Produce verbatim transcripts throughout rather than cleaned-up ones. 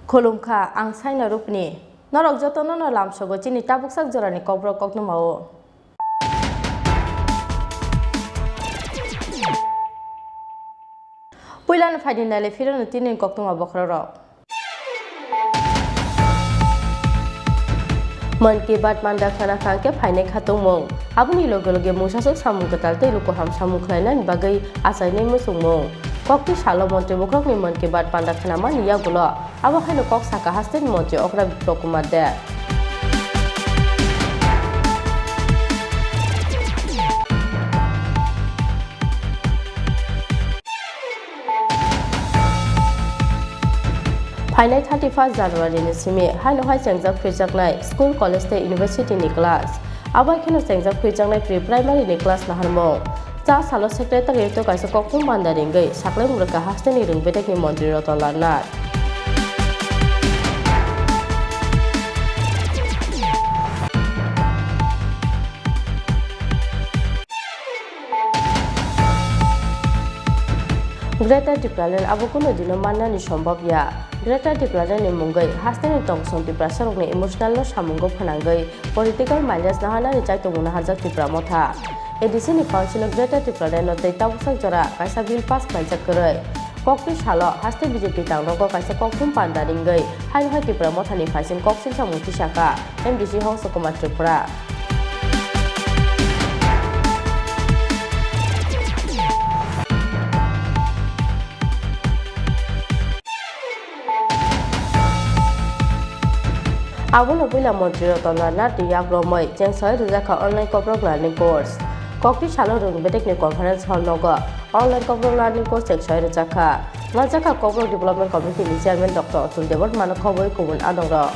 Khulumkha, ang Saina Rupni. Norok jotono no lamsogo chini tabuksak jorani kokborok koktwmao. Puilano phaidi naile phirano tini koktwma bokhorok. Mann Ki Baat panda khana kha hwnkhe phainai kha tongmung. Aboni loge loge mungsaswk samung kwtal tei luku ham samung khlainani bagwi achainai muchungmung. Kokti salo montri bokhorokni Mann Ki Baat panda khnamani yagulo abo haino kok sakha hasteni montri okra Biplab Kumar Deb. Phainai thirty first January ni simi haino hai chengjak phirjaknai school, college tei university ni class. Abo hai kheno chengjak phirjaknai pre-primary ni class naharmung. Cha salo secretariat o kaisa kokthum banda ringwi saklai mung rwkha hasteni rwng bedekni montri Ratan Lal Nath. Greater Tipraland abo kunu dino mannani sombhob ya. Greater Tipraland ni mungwi hasteni tongthok Tiprasarokni emotional no samungo phwnangwi political mileage naharnani chaitongmung naharjak Tipra Motha. A D C ni council o Greater Tipraland no tei tabuksak jora kaisa bill pass khlaijak kwrwi. Kokti salo haste B J P tangnogo kaisa kokthum panda ringwi haino hai Tipra Mothani phaising koksil samung tisakha M D C Hongsa Kumar Tripura. Abono puila montri Ratan Lal Nath ni yak romwi chengsoi rwjakha online kokborok learning course. Kokti salo rwng bedekni conference hall nogo online kokborok learning course chengsoi rwjakha. Manjakha Kokborok Development Committee ni Chairman Doctor Atul Debbarma no khobwi kubun adongrok.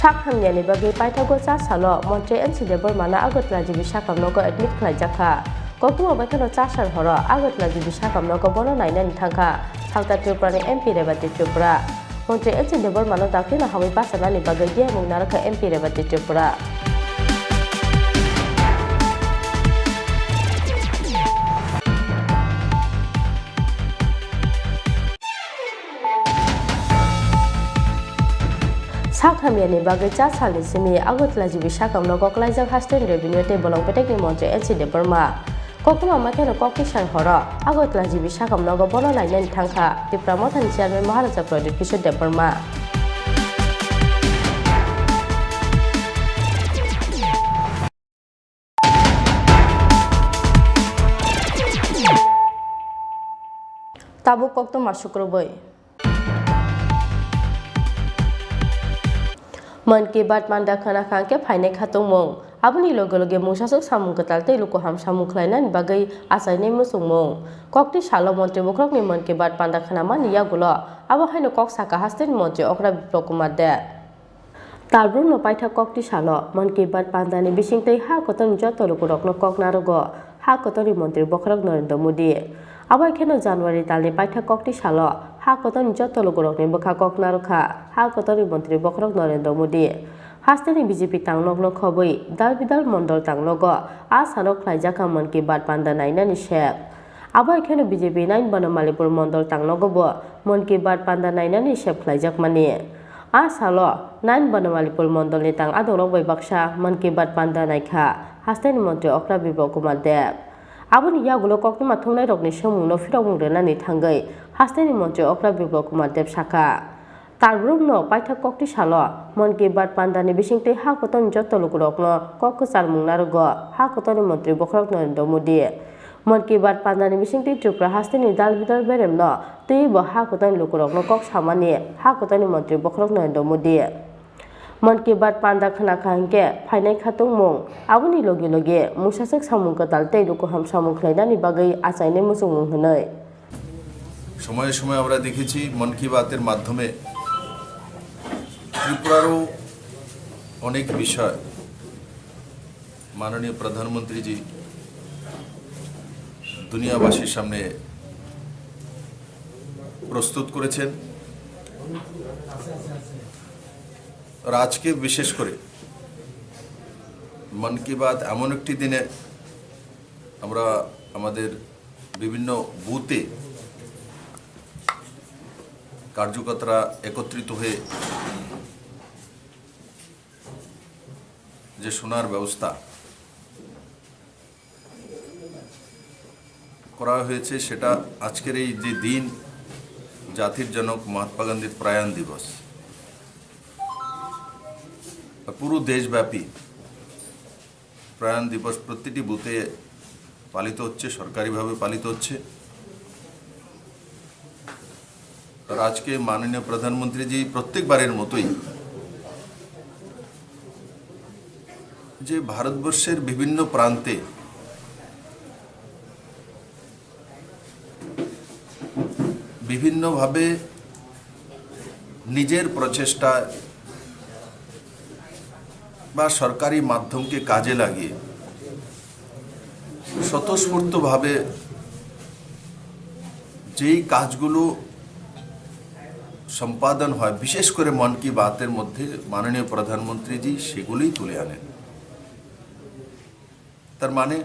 Sak hamyani bagwi paithago cha salo Montri N C Debbarma no Agartala G B sakam nogo admit khlaijakha. Koktwma bai kheno cha sal horo Agartala G B sakam nogo bono nainani thangkha salka Tripura ni M P Rebati Tripura. Montri N C Debbarma no daktino hamwi bachanani bagwi diyamung narwkha M P Rebati Tripura. Sak hamyani bagwi cha salni simi Agartala G B sakam nogo kwlaijak hasteni revenue tei bolong betekni montri N C Debbarma. Koktwma makheno kokti sal horo Agartala G B sakam nogo bono nainani thangkha Tipra Mothani Chairman Maharaja Pradyot Kishore Debbarma. Tabuk koktwma sukrubwi. Mann Ki Baat panda khana kha hwnkhe phainai kha tongmung. Aboni loge loge mungsaswk samung kwtal tei luku ham samung khlainani bagwi achainai muchungmung. Kokti salo montri bokhorokni Mann Ki Baat panda khnamani yagulo abo haino kok sakha hasteni montri okra Biplab Kumar Deb. Talbrumno paithak kokti salo Mann Ki Baat pandani bisingtwi ha kotorni joto lukurokno kok narwgo ha kotorni montri bokhorok Narendra Modi. Abo hai kheno January talni paithak kokti salo ha kotorni joto lukurokni bwkha kok narwkha ha kotorni montri bokhorok Narendra Modi. Hasteni B J P tangnokno khobwi dal bidal mondol tangnogo a salo khlaijakha Mann Ki Baat panda nainani sep. Abo hai kheno B J P nine Banamalipur mondol tangnogo bo Mann Ki Baat panda nainani sep khlaijakmani. A salo nine Banamalipur mondolni tang adongrok bai baksa Mann Ki Baat panda naikha hasteni montri okra Biplab Kumar Deb. Aboni yagulo koktwma thumnairokni swngmungno phirokmung rwnani thangwi hasteni montri okra Biplab Kumar Deb sakha. Talbrumno paithak kokti salo Mann Ki Baat pandani bisingtwi ha kotorni joto lukurokno kok kwcharmung narwgo ha kotorni montri bokhorok Narendra Modi. Mann Ki Baat pandani bisingtwi Tripura hasteni dal bidal beremno twibo ha kotorni lukurokno kok samani ha kotorni montri bokhorok Narendra Modi. Mann Ki Baat panda khna kha hwnkhe phainai kha tongmung, aboni logi logi mungsaswk samung kwtal tei lukuham samung khlainani bagwi achainai muchungmung hwnwi. সময়ে সময়ে আমরা দেখেছি মন কি বাতের মাধ্যমে ত্রিপুরারও অনেক বিষয় মাননীয় প্রধানমন্ত্রীজি দুনিয়াবাসীর সামনে প্রস্তুত করেছেন। আর আজকে বিশেষ করে মন কি বাত এমন একটি দিনে আমরা আমাদের বিভিন্ন বুথে কার্যকর্তারা একত্রিত হয়ে যে শোনার ব্যবস্থা করা হয়েছে, সেটা আজকের এই যে দিন, জাতির জনক মহাত্মা গান্ধীর প্রয়াণ দিবস, পুরো দেশব্যাপী প্রয়াণ দিবস প্রতিটি বুথে পালিত হচ্ছে, সরকারিভাবে পালিত হচ্ছে। আর আজকে মাননীয় প্রধানমন্ত্রীজি প্রত্যেকবারের মতোই যে ভারতবর্ষের বিভিন্ন প্রান্তে বিভিন্নভাবে নিজের প্রচেষ্টায় বা সরকারি মাধ্যমকে কাজে লাগিয়ে স্বতঃস্ফূর্তভাবে যেই কাজগুলো সম্পাদন হয়, বিশেষ করে মন কি বাতের মধ্যে মাননীয় প্রধানমন্ত্রীজি সেগুলোই তুলে আনেন। তার মানে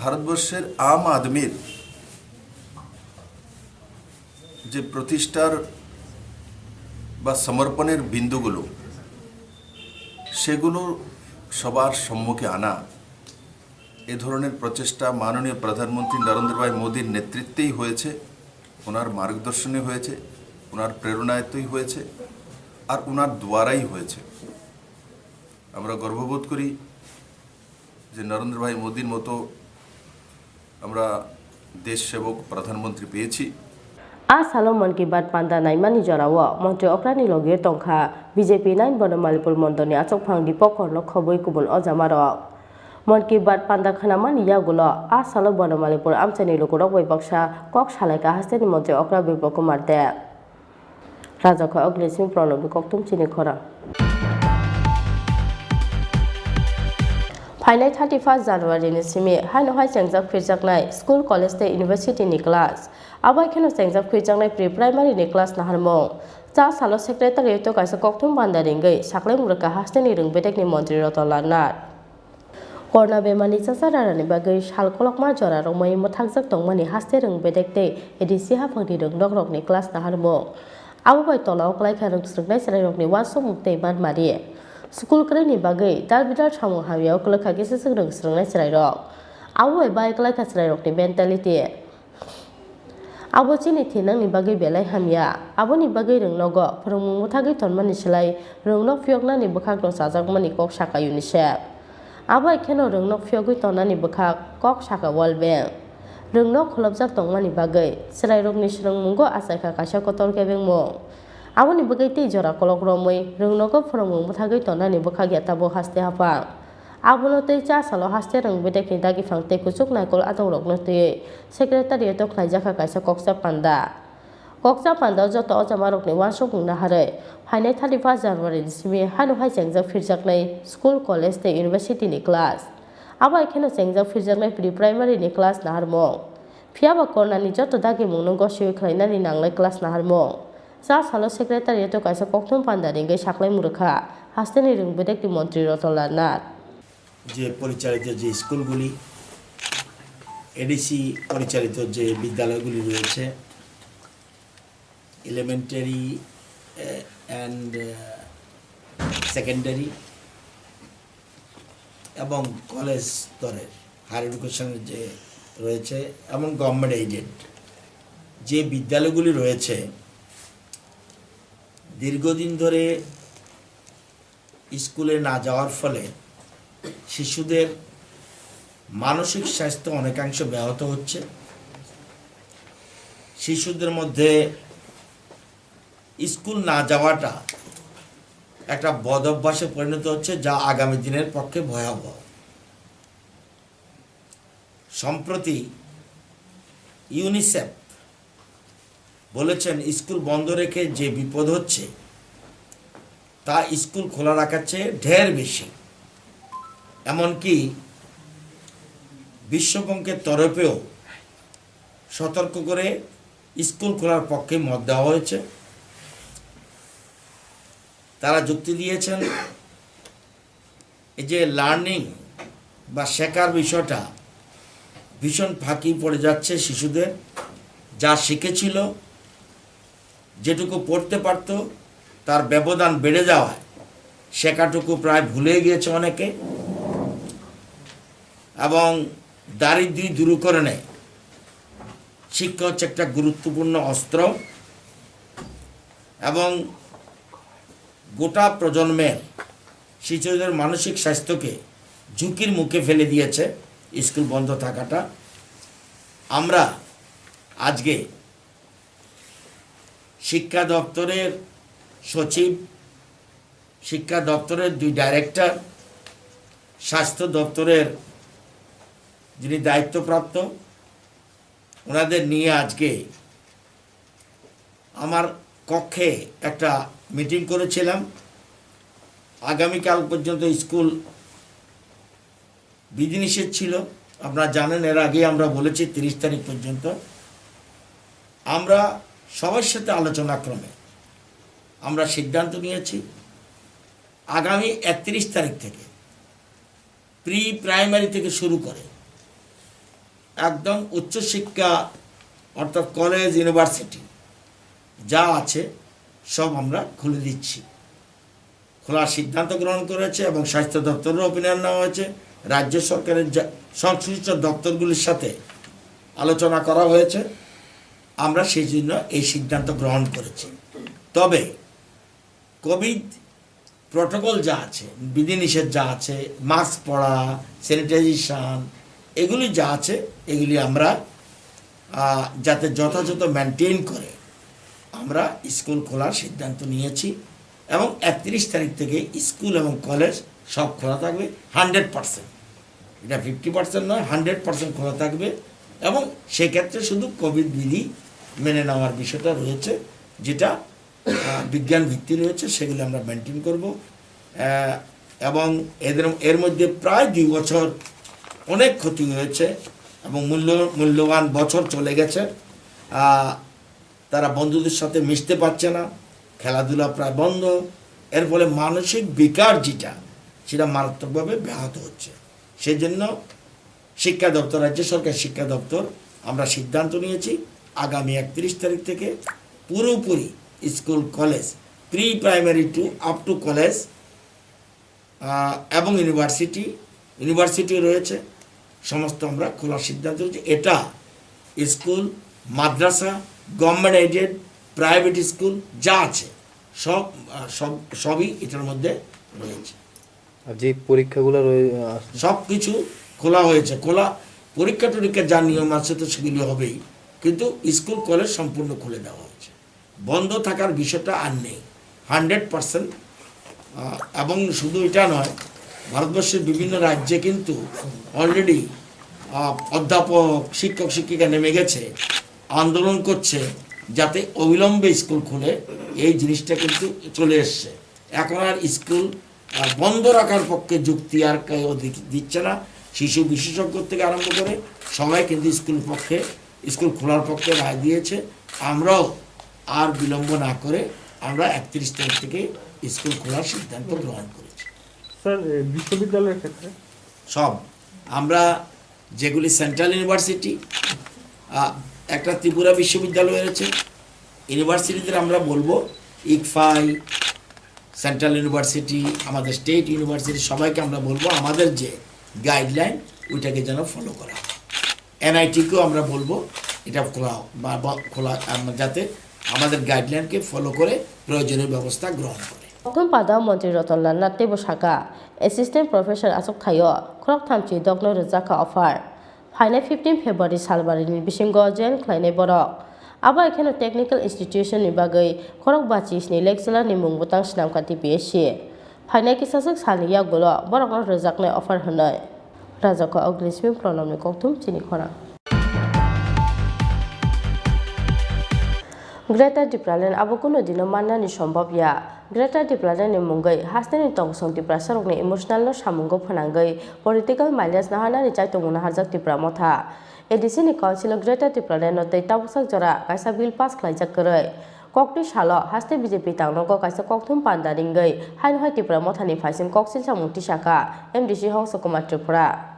ভারতবর্ষের আম আদমির যে প্রতিষ্ঠার বা সমর্পণের বিন্দুগুলো, সেগুলো সবার সম্মুখে আনা, এ ধরনের প্রচেষ্টা মাননীয় প্রধানমন্ত্রী নরেন্দ্র ভাই মোদীর নেতৃত্বেই হয়েছে, ওনার মার্গদর্শনে হয়েছে, ওনার প্রেরণায়তই হয়েছে, আর ওনার দ্বারাই হয়েছে। আমরা গর্ববোধ করি যে নরেন্দ্র ভাই মোদীর মতো আমরা দেশ সেবক প্রধানমন্ত্রী পেয়েছি। A salo Mann Ki Baat panda naimani jorao Montri Okrani loge tongkha B J P nine Bonomalipur mondolni achukphang Dipak Korno khobwi kubun ojamarok. Mann Ki Baat panda khnamani yagulo a salo Bonomalipur amchaini lukurok bai baksa kok salaikha hasteni Montri Okra Biplab Kumar Deb. Rajakha Ogni Singh Pranobni kokthum chini khorang. Phainai thirty first January ni simi haino hai chengjak phirjaknai school, college tei university ni class. Abo hai kheno chengjak phirjaknai pre-primary ni class naharmung. Cha salo secretariat o kaisa kokthum panda ringwi saklai mwrwkha hasteni rwng bedekni montri Ratan Lal Nath. Corona bemani chachar rarani bagwi sal kolokma jora romwi mwthakjak tongmani haste rwng bedek tei A D C haphangni rwngnokrokni class naharmung. Abo bai tolao kwlaikha rwng swrwngnai chwrairokni uansukmung tei manmari. School kwrwini bagwi dal bidal samung hamyao kwlwkha kisiswk rwng swrwngnai chwrairok. Abo bai bai kwlaikha chwrairokni mentality. Abo chini thinangni bagwi belai hamya. Aboni bagwi rwngnogo phwrwngmung mwthagwi tonmani slai rwngnok phiyoknani bwkhakno chajakmani kok sakha UNICEF. Abo hai kheno rwngnok phiyogwi tonnani bwkhak kok sakha World Bank. Rwngnok kholopjak tongmani bagwi chwrairokni swrwngmungo achaikha kaisa kotor kebengmung. Aboni bagwi tei jora kolok romwi rwngnogo phwrwngmung mwthagwi tonnani bwkhak ya tabuk haste haphang. Abono tei cha salo haste rwng bedekni dagiphang tei kuchuk naikol adongrokno twiwi secretariat-o khlaijakha kaisa kokcha panda. Kokcha panda joto ojamarokni uansukmung naharwi phainai thirty first January ni simi haino hai chengjak phirjaknai school, college tei university ni class. Abo hai kheno chengjak phirjaknai pre-primary ni class naharmung. Phiya ba corona ni joto dagimungno gosiwi khlainani nanglai class naharmung. Cha salo secretariat-o kaisa kokthum panda ringwi saklai mwrwkha hasteni rwng bedekni montri Ratan Lal Nath. যে পরিচালিত যে স্কুলগুলি, এডিসি পরিচালিত যে বিদ্যালয়গুলি রয়েছে, elementary and secondary এবং কলেজ স্তরের হায়ার এডুকেশনের যে রয়েছে এবং গভর্নমেন্ট এইডেড যে বিদ্যালয়গুলি রয়েছে, দীর্ঘদিন ধরে স্কুলে না যাওয়ার ফলে শিশুদের মানসিক স্বাস্থ্য অনেকাংশ ব্যাহত হচ্ছে। শিশুদের মধ্যে স্কুল না যাওয়াটা একটা বদ অভ্যাসে পরিণত হচ্ছে, যা আগামী দিনের পক্ষে ভয়াবহ। সম্প্রতি ইউনিসেফ বলেছেন, স্কুল বন্ধ রেখে যে বিপদ হচ্ছে, তা স্কুল খোলা রাখার চেয়ে ঢের বেশি। এমনকি বিশ্বব্যাংকের তরফেও সতর্ক করে স্কুল খোলার পক্ষে মত দেওয়া হয়েছে। তারা যুক্তি দিয়েছেন, এই যে লার্নিং বা শেখার বিষয়টা ভীষণ ফাঁকি পড়ে যাচ্ছে শিশুদের। যা শিখেছিল, যেটুকু পড়তে পারতো, তার ব্যবধান বেড়ে যাওয়ায় শেখাটুকু প্রায় ভুলে গিয়েছে অনেকে। এবং দারিদ্র্য দূরীকরণে শিক্ষা হচ্ছে একটা গুরুত্বপূর্ণ অস্ত্র এবং গোটা প্রজন্মের শিশুদের মানসিক স্বাস্থ্যকে ঝুঁকির মুখে ফেলে দিয়েছে স্কুল বন্ধ থাকাটা। আমরা আজকে শিক্ষা দপ্তরের সচিব, শিক্ষা দপ্তরের দুই ডাইরেক্টর, স্বাস্থ্য দপ্তরের যিনি দায়িত্বপ্রাপ্ত, ওনাদের নিয়ে আজকে আমার কক্ষে একটা মিটিং করেছিলাম। আগামীকাল পর্যন্ত স্কুল বিধিনিষেধ ছিল। আপনারা জানেন, এর আগে আমরা বলেছি তিরিশ তারিখ পর্যন্ত। আমরা সবার সাথে আলোচনা ক্রমে আমরা সিদ্ধান্ত নিয়েছি, আগামী একত্রিশ তারিখ থেকে প্রি প্রাইমারি থেকে শুরু করে একদম উচ্চশিক্ষা, অর্থাৎ কলেজ, ইউনিভার্সিটি যা আছে, সব আমরা খুলে দিচ্ছি। খোলার সিদ্ধান্ত গ্রহণ করেছে এবং স্বাস্থ্য দপ্তরের ওপিনিয়ন নেওয়া হয়েছে। রাজ্য সরকারের যা-, সংশ্লিষ্ট দপ্তরগুলির সাথে আলোচনা করা হয়েছে। আমরা সেই জন্য এই সিদ্ধান্ত গ্রহণ করেছি। তবে কোভিড প্রটোকল যা আছে, বিধিনিষেধ যা আছে, মাস্ক পরা, স্যানিটাইজেশন, এগুলি যা আছে, এগুলি আমরা, আহ, যাতে যথাযথ মেনটেন করে আমরা স্কুল খোলার সিদ্ধান্ত নিয়েছি। এবং একত্রিশ তারিখ থেকে স্কুল এবং কলেজ সব খোলা থাকবে হান্ড্রেড পার্সেন্ট। এটা ফিফটি পার্সেন্ট নয়, হান্ড্রেড পার্সেন্ট খোলা থাকবে। এবং সেক্ষেত্রে শুধু কোভিড বিধি মেনে নেওয়ার বিষয়টা রয়েছে, যেটা আহ, বিজ্ঞান ভিত্তি রয়েছে, সেগুলি আমরা মেনটেন করব। আহ, এবং এদের, এর মধ্যে প্রায় দুই বছর অনেক ক্ষতি হয়েছে এবং মূল্য, মূল্যবান বছর চলে গেছে। আহ, তারা বন্ধুদের সাথে মিশতে পারছে না, খেলাধুলা প্রায় বন্ধ। এর ফলে মানসিক বিকার যেটা, সেটা মারাত্মকভাবে ব্যাহত হচ্ছে। সেজন্য শিক্ষা দপ্তর, রাজ্য সরকার শিক্ষা দপ্তর, আমরা সিদ্ধান্ত নিয়েছি আগামী একত্রিশ তারিখ থেকে পুরোপুরি school, college, pre primary to up to college, আহ, এবং ইউনিভার্সিটি, ইউনিভার্সিটিও রয়েছে, সমস্ত আমরা খোলার সিদ্ধান্ত নিয়েছি। এটা স্কুল, মাদ্রাসা, গভর্নমেন্ট এইডেড, প্রাইভেট স্কুল যা আছে, সব, আহ, সব, সবই এটার মধ্যে রয়েছে। আর যে পরীক্ষাগুলো রয়ে, আহ, সব কিছু খোলা হয়েছে। খোলা, পরীক্ষা টরীক্ষা যা নিয়ম আছে তো সেগুলি হবেই, কিন্তু স্কুল কলেজ সম্পূর্ণ খুলে দেওয়া হয়েছে। বন্ধ থাকার বিষয়টা আর নেই, হান্ড্রেড পার্সেন্ট। এবং শুধু এটা নয়, ভারতবর্ষের বিভিন্ন রাজ্যে কিন্তু অলরেডি অধ্যাপক, শিক্ষক শিক্ষিকা নেমে গেছে, আন্দোলন করছে যাতে অবিলম্বে স্কুল খুলে। এই জিনিসটা কিন্তু চলে এসছে। এখন আর স্কুল আহ, বন্ধ রাখার পক্ষে যুক্তি আর কেউ দি-, দিচ্ছে না। শিশু বিশেষজ্ঞ থেকে আরম্ভ করে সবাই কিন্তু স্কুল পক্ষে, স্কুল খোলার পক্ষে রায় দিয়েছে। আমরাও আর বিলম্ব না করে আমরা একত্রিশ তারিখ থেকে স্কুল খোলার সিদ্ধান্ত গ্রহণ করেছি। স্যার, এ, বিশ্ববিদ্যালয়ের ক্ষেত্রে? সব। আমরা যেগুলি সেন্ট্রাল ইউনিভার্সিটি, আহ, একটা ত্রিপুরা বিশ্ববিদ্যালয় রয়েছে, ইউনিভার্সিটিদের আমরা বলবো, ইকফাই, সেন্ট্রাল ইউনিভার্সিটি, আমাদের স্টেট ইউনিভার্সিটি, সবাইকে আমরা বলবো আমাদের যে গাইডলাইন, ওইটাকে যেন ফলো করা হয়। এনআইটিকেও আমরা বলবো এটা খোলা হোক বা, বা খোলা, আম, যাতে আমাদের গাইডলাইনকে ফলো করে প্রয়োজনীয় ব্যবস্থা গ্রহণ করে। Koktwma pada Montri Ratan Lal Nath teibo sakha, Assistant Professor achuk thaio khorok thamchi dokno rwjakha offer. Phainai fifteen February salbarini bisingo join khlainai borok. Abo hai kheno technical institution ni bagwi khorok bachi sni lecturer ni mung bwtang swnamkha T P S C. Phainai kisaswk salni yagulo borokno rwjaknai offer hwnwi. Rajako Agnismi Pranamni kokthum chini khorang. Greater Tipraland abo kunu dino mannani sombhob ya. Greater Tipraland ni mungwi hasteni tongkosong Tiprasarokni emotional no samungo phwnangwi political mileage naharnani chaitongmung naharjak Tipra Motha. A D C ni council o Greater Tipraland no tei tabuksak jora kaisa bill pass khlaijak kwrwi. Kokti salo haste B J P tangnogo kaisa kokthum panda ringwi haino hai Tipra Mothani phaising koksil samung tisakha M D C Hongso Kumar Tripura.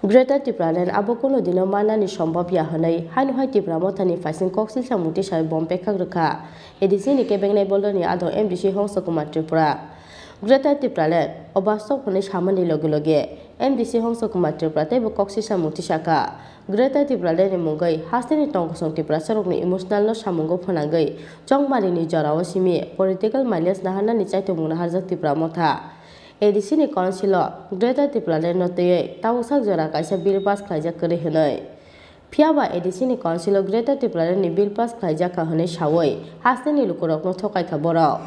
Greater Tipraland abo kuno dino manani sombhab ya hwnwi haino hai Tipra Mothani phaising koksil samung tisai bom pekhak rwkha A D C ni kebengnai bolrokni adong M D C Hongso Kumar Tripura. Greater Tipraland o bastop hwnwi samani loge loge M D C Hongso Kumar Tripura teibo koksil samung tisakha. Greater Tipraland ni mungwi hasteni tongkosong Tiprasarokni emotional no samungo phwnangwi chongmarini jorao simi political mileage naharnani chaitokmung naharjak Tipra Motha. A D C ni council o Greater Tipraland no twiwi tabuksak jora kaisa bill pass khlaijak kwrwi hwnwi. Phiyaba A D C ni council o Greater Tipraland ni bill pass khlaijakha hwnwi sawi hasteni lukurokno thokaikha borok.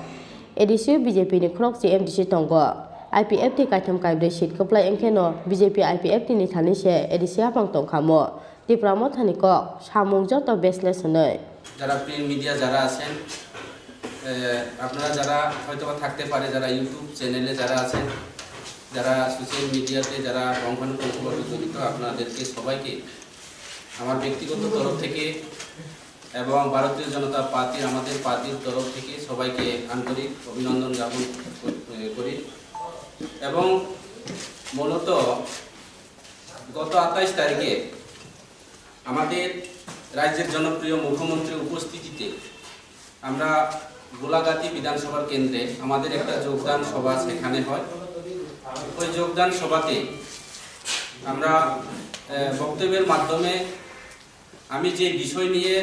A D C o B J P ni khorokse M D C tongo. I P F T kaitham kaibrwi seat kwplai wngkheno B J P I P F T ni thani se A D C hapang tongkha mo. Tipra Mothani kok samung joto baseless hwnwi. যারা print media যারা আছেন, এ, আপনারা যারা হয়তোবা থাকতে পারে, যারা ইউটিউব চ্যানেলে যারা আছেন, যারা সোশ্যাল মিডিয়াতে যারা পুঙ্খানুপুঙ্খভাবে জড়িত, আপনাদেরকে সবাইকে আমার ব্যক্তিগত তরফ থেকে এবং ভারতীয় জনতা পার্টির, আমাদের পার্টির তরফ থেকে সবাইকে আন্তরিক অভিনন্দন জ্ঞাপন কর-, এ, করি। এবং মূলত গত আঠাইশ তারিখে আমাদের রাজ্যের জনপ্রিয় মুখ্যমন্ত্রীর উপস্থিতিতে আমরা গোলাঘাটি বিধানসভার কেন্দ্রে আমাদের একটা যোগদান সভা সেখানে হয়। ওই যোগদান সভাতে আমরা, আহ, বক্তব্যের মাধ্যমে আমি যে বিষয় নিয়ে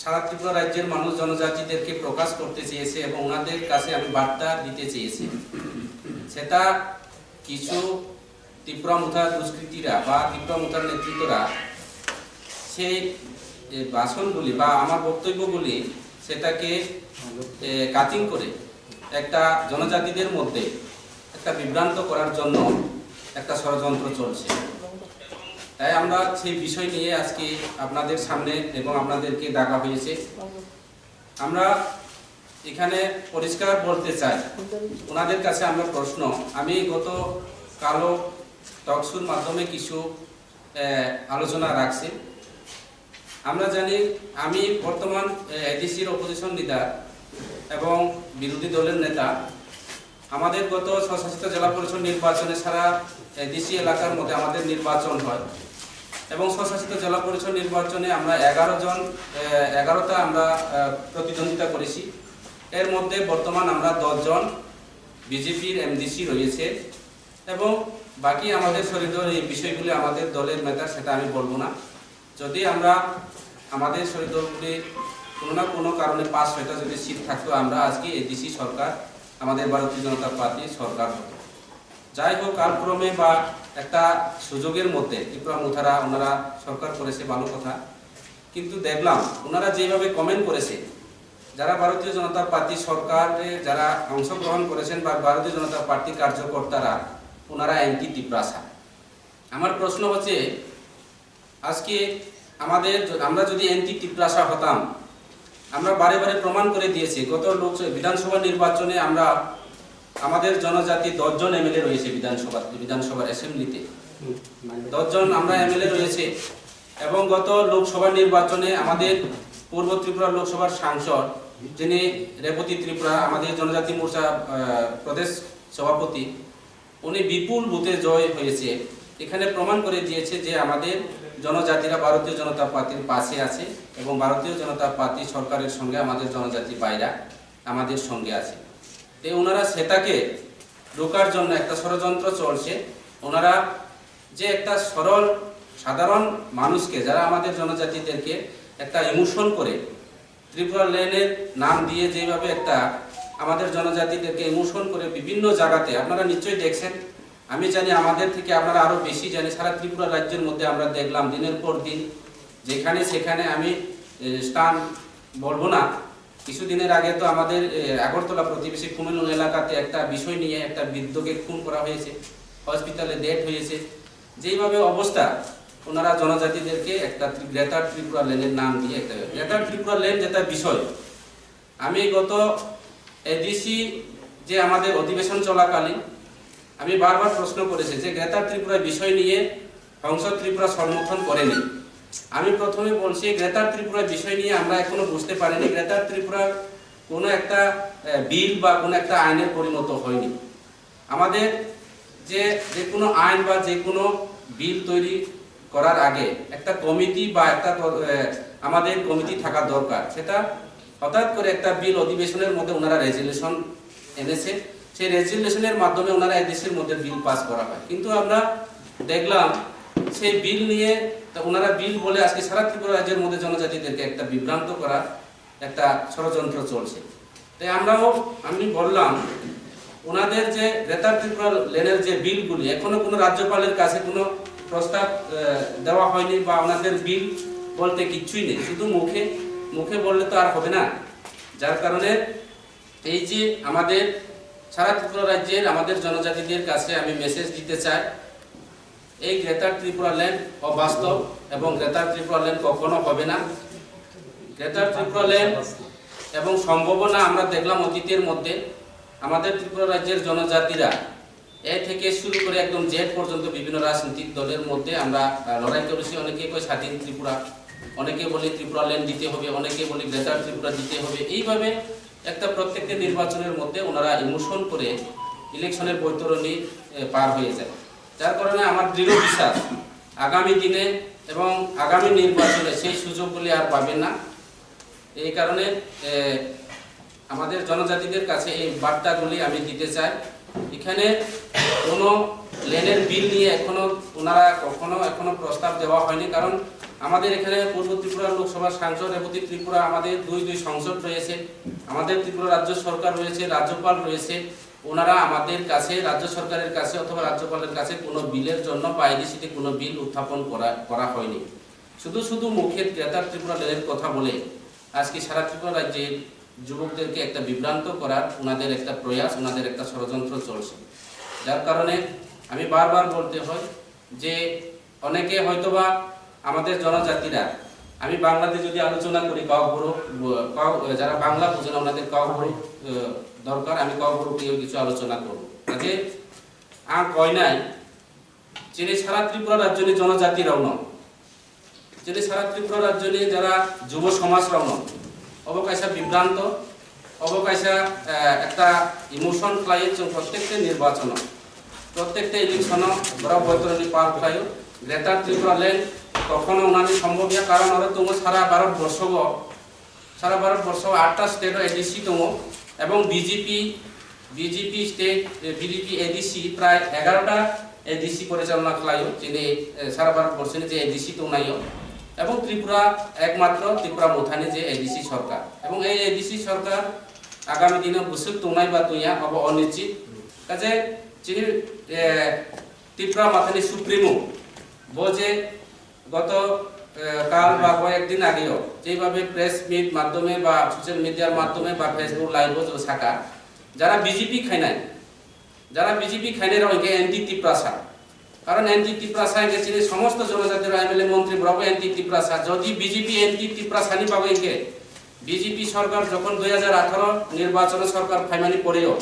সারা ত্রিপুরা রাজ্যের মানুষ জনজাতিদেরকে প্রকাশ করতে চেয়েছে এবং ওনাদের কাছে আমি বার্তা দিতে চেয়েছি, সেটা কিছু তিপ্রা মুথার দুষ্কৃতীরা বা তিপ্রা মুথার নেতৃত্বরা সেই, এ, ভাষণগুলি বা আমার বক্তব্যগুলি সেটাকে, এ, কাটিং করে একটা জনজাতিদের মধ্যে একটা বিভ্রান্ত করার জন্য একটা ষড়যন্ত্র চলছে। তাই আমরা সেই বিষয় নিয়ে আজকে আপনাদের সামনে এবং আপনাদেরকে ডাকা হয়েছে। আমরা এখানে পরিষ্কার বলতে চাই, ওনাদের কাছে আমরা প্রশ্ন, আমি গত কালো টকশোর মাধ্যমে কিছু, আহ, আলোচনা রাখছি। আমরা জানি, আমি বর্তমান, আহ, এডিসির অপোজিশন লিডার এবং বিরোধী দলের নেতা। আমাদের গত স্বশাসিত জেলা পরিষদ নির্বাচনে সারা এডিসি এলাকার মধ্যে আমাদের নির্বাচন হয় এবং স্বশাসিত জেলা পরিষদ নির্বাচনে আমরা এগারো জন, আহ, এগারোটা আমরা, আহ, প্রতিদ্বন্দ্বিতা করেছি। এর মধ্যে বর্তমান আমরা দশ জন বিজেপির এমডিসি রয়েছে এবং বাকি আমাদের শরীর এই বিষয়গুলি আমাদের দলের ম্যাটার, সেটা আমি বলবো না। যদি আমরা আমাদের শরীর দলগুলি কোনো না কোনো কারণে পাঁচ ছয়টা যদি সিট থাকতো, আমরা আজকে এডিসি সরকার, আমাদের ভারতীয় জনতা পার্টি সরকার হতো। যাই হোক, কালক্রমে বা একটা সুযোগের মধ্যে ত্রিপুরা মুথারা ওনারা সরকার করেছে, ভালো কথা, কিন্তু দেখলাম ওনারা যেভাবে কমেন্ট করেছে, যারা ভারতীয় জনতা পার্টি সরকারে যারা অংশগ্রহণ করেছেন বা ভারতীয় জনতা পার্টি কার্যকর্তারা, ওনারা অ্যান্টি তিপ্রাসা। আমার প্রশ্ন হচ্ছে, আজকে আমাদের য-, আমরা যদি অ্যান্টি তিপ্রাসা হতাম, আমরা বারে বারে প্রমাণ করে দিয়েছি। গত লোকসভা, বিধানসভা নির্বাচনে আমরা, আমাদের জনজাতি দশ জন এমএলএ রয়েছে বিধানসভা, বিধানসভার অ্যাসেম্বলিতে। দশ জন আমরা এমএলএ রয়েছে এবং গত লোকসভা নির্বাচনে আমাদের পূর্ব ত্রিপুরা লোকসভার সাংসদ, যিনি রেবতী ত্রিপুরা, আমাদের জনজাতি মোর্চা, আহ, প্রদেশ সভাপতি, উনি বিপুল ভোটে জয় হয়েছে। এখানে প্রমাণ করে দিয়েছে যে আমাদের জনজাতিরা ভারতীয় জনতা পার্টির পাশে আছে এবং ভারতীয় জনতা পার্টি সরকারের সঙ্গে আমাদের জনজাতি ভাইরা আমাদের সঙ্গে আছে। তো ওনারা সেটাকে রোকার জন্য একটা ষড়যন্ত্র চলছে। ওনারা যে একটা সরল সাধারণ মানুষকে, যারা আমাদের জনজাতিদেরকে একটা ইমোশন করে ত্রিপুরা ল্যান্ডের নাম দিয়ে যেভাবে একটা আমাদের জনজাতিদেরকে ইমোশন করে বিভিন্ন জায়গাতে, আপনারা নিশ্চয়ই দেখছেন, আমি জানি আমাদের থেকে আপনারা আরও বেশি জানি, সারা ত্রিপুরা রাজ্যের মধ্যে আমরা দেখলাম দিনের পর দিন যেখানে সেখানে, আমি, এ, স্থান বলবো না, কিছুদিনের আগে তো আমাদের, এ, আগরতলা প্রতিবেশী কুমিল্লুং এলাকাতে একটা বিষয় নিয়ে একটা বৃদ্ধকে খুন করা হয়েছে, হসপিটালে ডেথ হয়েছে। যেইভাবে অবস্থা, ওনারা জনজাতিদেরকে একটা গ্রেটার ত্রিপুরা ল্যান্ডের নাম দিয়ে একটা, গ্রেটার ত্রিপুরা ল্যান্ড যেটা বিষয়, আমি গত এডিসি যে আমাদের অধিবেশন চলাকালীন আমি বারবার প্রশ্ন করেছি যে গ্রেটার ত্রিপুরা বিষয় নিয়ে সংসদ ত্রিপুরা সমর্থন করেনি। আমি প্রথমে বলছি, গ্রেটার ত্রিপুরা বিষয় নিয়ে আমরা এখনো বুঝতে পারিনি। গ্রেটার ত্রিপুরার কোনো একটা বিল বা কোনো একটা আইনের পরিণত হয়নি। আমাদের যে যে কোনো আইন বা যে কোনো বিল তৈরি করার আগে একটা কমিটি বা একটা ক- এ, আমাদের কমিটি থাকা দরকার। সেটা হঠাৎ করে একটা বিল অধিবেশনের মধ্যে ওনারা রেজুলেশন এনেছে, সেই রেজুলেশনের মাধ্যমে ওনারা এদেশের মধ্যে বিল পাস করা হয়। কিন্তু আমরা দেখলাম সেই বিল নিয়ে, তা ওনারা বিল বলে আজকে সারা ত্রিপুরা রাজ্যের মধ্যে জনজাতিদেরকে একটা বিভ্রান্ত করা একটা ষড়যন্ত্র চলছে। তাই আমরাও, আমি বললাম, ওনাদের যে গ্রেটার ত্রিপুরা ল্যান্ডের যে বিলগুলি, এখনো কোনো রাজ্যপালের কাছে কোনো প্রস্তাব আহ, দেওয়া হয়নি বা ওনাদের বিল বলতে কিচ্ছুই নেই, শুধু মুখে মুখে বললে তো আর হবে না। যার কারণে এই যে আমাদের সারা ত্রিপুরা রাজ্যের আমাদের জনজাতিদের কাছে আমি মেসেজ দিতে চাই, এই গ্রেটার ত্রিপুরা ল্যান্ড অবাস্তব এবং গ্রেটার ত্রিপুরা ল্যান্ড কখনো হবে না। গ্রেটার ত্রিপুরা ল্যান্ড এবং সম্ভাবনা আমরা দেখলাম অতীতের মধ্যে আমাদের ত্রিপুরা রাজ্যের জনজাতিরা এ থেকে শুরু করে একদম জেড পর্যন্ত বিভিন্ন রাজনৈতিক দলের মধ্যে আমরা আহ, লড়াই করেছি। অনেকে কয় স্বাধীন ত্রিপুরা, অনেকে বলে ত্রিপুরা ল্যান্ড দিতে হবে, অনেকে বলে গ্রেটার ত্রিপুরা দিতে হবে। এইভাবে একটা প্রত্যেকটা নির্বাচনের মধ্যে ওনারা ইমোশন করে ইলেকশনের বৈতরণী এ, পার হয়ে যায়। যার কারণে আমার দৃঢ় বিশ্বাস আগামী দিনে এবং আগামী নির্বাচনে সেই সুযোগগুলি আর পাবেন না। এই কারণে এ, আমাদের জনজাতিদের কাছে এই বার্তাগুলি আমি দিতে চাই। এখানে কোনো ল্যান্ডের বিল নিয়ে এখনো ওনারা কখনো এখনো প্রস্তাব দেওয়া হয়নি, কারণ আমাদের এখানে পূর্ব ত্রিপুরা লোকসভার সাংসদ, রেবতী ত্রিপুরা, আমাদের দুই দুই সংসদ রয়েছে। আমাদের ত্রিপুরা রাজ্য সরকার রয়েছে, রাজ্যপাল রয়েছে। ওনারা আমাদের কাছে, রাজ্য সরকারের কাছে অথবা রাজ্যপালের কাছে কোনো বিলের জন্য বা এডিসিতে কোনো বিল উত্থাপন করা করা হয়নি। শুধু শুধু মুখে গ্রেটার ত্রিপুরা ল্যান্ডের কথা বলে আজকে সারা ত্রিপুরা রাজ্যের যুবকদেরকে একটা বিভ্রান্ত করার ওনাদের একটা প্রয়াস, ওনাদের একটা ষড়যন্ত্র চলছে। যার কারণে আমি বারবার বলতে হয় যে অনেকে হয়তোবা আমাদের জনজাতিরা, আমি বাংলাতে যদি আলোচনা করি, কাউ বড়, কাউ, যারা বাংলা বুঝে না, ওনাদের কাউ বড়, আহ, দরকার, আমি কাউ বড় কেউ কিছু আলোচনা করবো। কাজে ang koinai, chini sara Tripura rajyoni jonojati rokno, chini sara Tripura rajyoni jara jubo somaj rokno, obo kaisa bibranto, obo kaisa, eh, ekta emotion khlaiwi chwng prottekta nirbachono, prottekta electiono borok boikorni par khlaio. Greater Tripura land kokhono wngnani sombhob ya, karon oro tongo sara Bharat borsogo, sara Bharat borso atta state o A D C tongo, ebong B J P, B J P state, eh, B J P A D C prai egarota A D C porichalona khlaio, chini, eh, sara Bharat borsoni je A D C tongnaio, ebong Tripura ekmatro Tipra Mothani je A D C sorkar, ebong ei A D C sorkar agami dino bwswk tongnai ba tongya, obo onichit. Kaje chini, eh, Tipra Mothani Supremo bo je goto, eh, kal ba কয়েকদিন আগেও যেভাবে press meet মাধ্যমে বা সোশ্যাল মিডিয়ার মাধ্যমে বা Facebook লাইভও যে থাকা, যারা বিজেপি খাইনাই, যারা বিজেপি খাইনাই রং এনটি তিপ্রাসা, কারণ এনটি তিপ্রাসা একে চিনি সমস্ত জনজাতির এমএলএ মন্ত্রী বরাবর এনটি তিপ্রাসা। যদি বিজেপি এনটি তিপ্রাসানি বাবু একে বিজেপি সরকার যখন দুই হাজার আঠারো নির্বাচনে সরকার ফাইমানি পরেও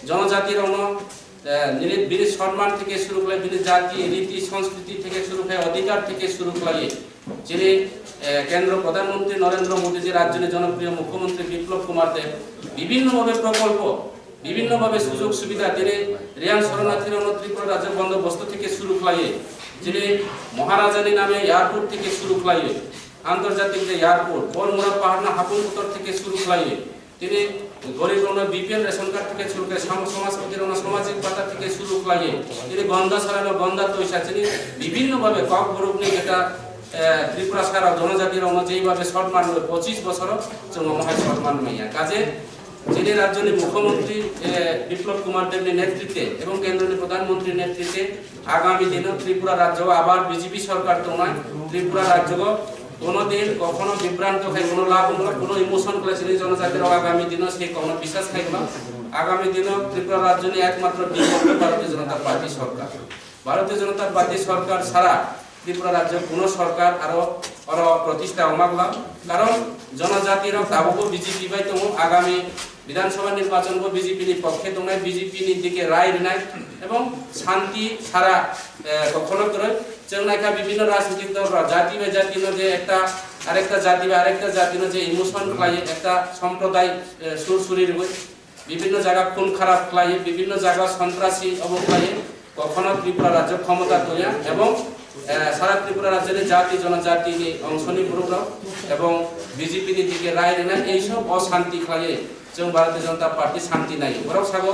জনজাতির অন্য, আহ, নিরি-, বিনি সম্মান থেকে শুরু করে বিনি জাতি, রীতি, সংস্কৃতি থেকে শুরু করে অধিকার থেকে শুরু করে যিনি, আহ, কেন্দ্র প্রধানমন্ত্রী নরেন্দ্র মোদী যে রাজ্যের জনপ্রিয় মুখ্যমন্ত্রী বিপ্লব কুমার দেব বিভিন্নভাবে প্রকল্প, বিভিন্নভাবে সুযোগ সুবিধা তিনি রিয়াং শরণার্থীর অন্য ত্রিপুরা রাজ্য বন্দোবস্ত থেকে শুরু করে যিনি মহারাজানী নামে এয়ারপোর্ট থেকে শুরু করে আন্তর্জাতিক যে এয়ারপোর্ট, বনমুড়া পাহাড়না হাপুন উত্তর থেকে শুরু করে তিনি গরিব রঙের বিপিএল রেশন কার্ড থেকে শুরু করে সম-, সমাজপতি রঙের সামাজিক ভাতা থেকে শুরু করে তিনি গন্ধা ছড়ানো গন্ধা তৈশা তিনি বিভিন্নভাবে ককবরক নিয়ে যেটা, আহ, ত্রিপুরা সারা জনজাতি রঙ যেইভাবে সম্মান হয়ে পঁচিশ বছর চুমো মহায় সম্মান হইয়া। কাজে যিনি রাজ্যের মুখ্যমন্ত্রী, আহ, বিপ্লব কুমার দেবের নেতৃত্বে এবং কেন্দ্রীয় প্রধানমন্ত্রীর নেতৃত্বে আগামী দিনে ত্রিপুরা রাজ্য আবার বিজেপি সরকার তৈরি, ত্রিপুরা রাজ্য কোনোদিন কখনো বিভ্রান্ত হয়ে কোনো লাভ হলো, কোনো ইমোশন করে শ্রেণী জনজাতির আগামী দিনে সেই কোনো বিশ্বাস থাকবে না। আগামী দিনে ত্রিপুরা রাজ্য নিয়ে একমাত্র বিকল্প ভারতীয় জনতা পার্টি সরকার। ভারতীয় জনতা পার্টি সরকার ছাড়া ত্রিপুরা রাজ্য কোনো সরকার আরো আরো প্রতিষ্ঠা অমাগলা। কারণ জনজাতির দাবো বিজেপি বাই তমো আগামী বিধানসভা নির্বাচন বিজেপি নি পক্ষে দংনাই, বিজেপি নি দিকে রায় রিনাই এবং শান্তি সারা, এ, কখনো করে Chwng naikha bibhinno rajnitik dol rok jati bai jati no je ekta arekta jati bai arekta jati no je emotion khlai ekta somproday, eh, sur suri rwi bibhinno jaga khun kharap khlai bibhinno jaga sontrasi obo khlai kokhono Tripura rajyo khomota toya ebong, eh, sara Tripura rajyo ni jati jonojati ni ongso ni borok rok ebong B J P ni dike rai rina ei sob oshanti khlai chwng Bharatiya Janata Party shanti nai borok sago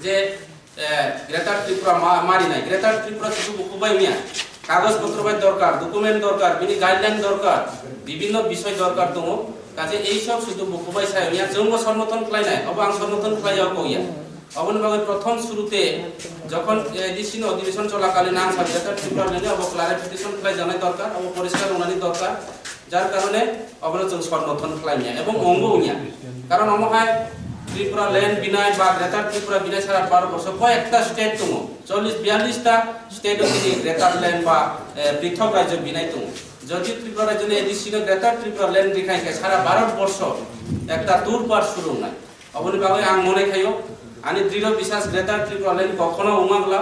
je Eh, Greater Tripura ma-, mari nai. Greater Tripura sudu bukubai miya. Kagoj potro bai dorkar, document dorkar, bini guideline dorkar, bibhinno bisoi dorkar tongo. Kaje ei sob sudu bukubai sai miya. Chwngbo somorthon khlai nai. Obo ang somorthon khlai ya kok ya. Oboni bagwi prothom surute jokhon, eh, A D C ni odhibeshon cholakalin ang sa Greater Tripura nini obo clarification khlai janai dorkar, obo poriskar wngnani dorkar. Jar karone obono chwng somorthon khlai manya ebong ongbo wngya. Karon omo hai Tripura land binai ba Greater Tripura binai sara Bharat borso koi ekta state tongo, chollish biyallish ta state o chini Greater land ba, eh, prithok rajyo binai tongo. Jodi Tripura rajyoni A D C no Greater Tripura land rikha khe sara Bharat borso ekta tour par suru wngnai. Oboni bagwi ang mone khayo, ani dridho biswas Greater Tripura land kokhono wngma bwla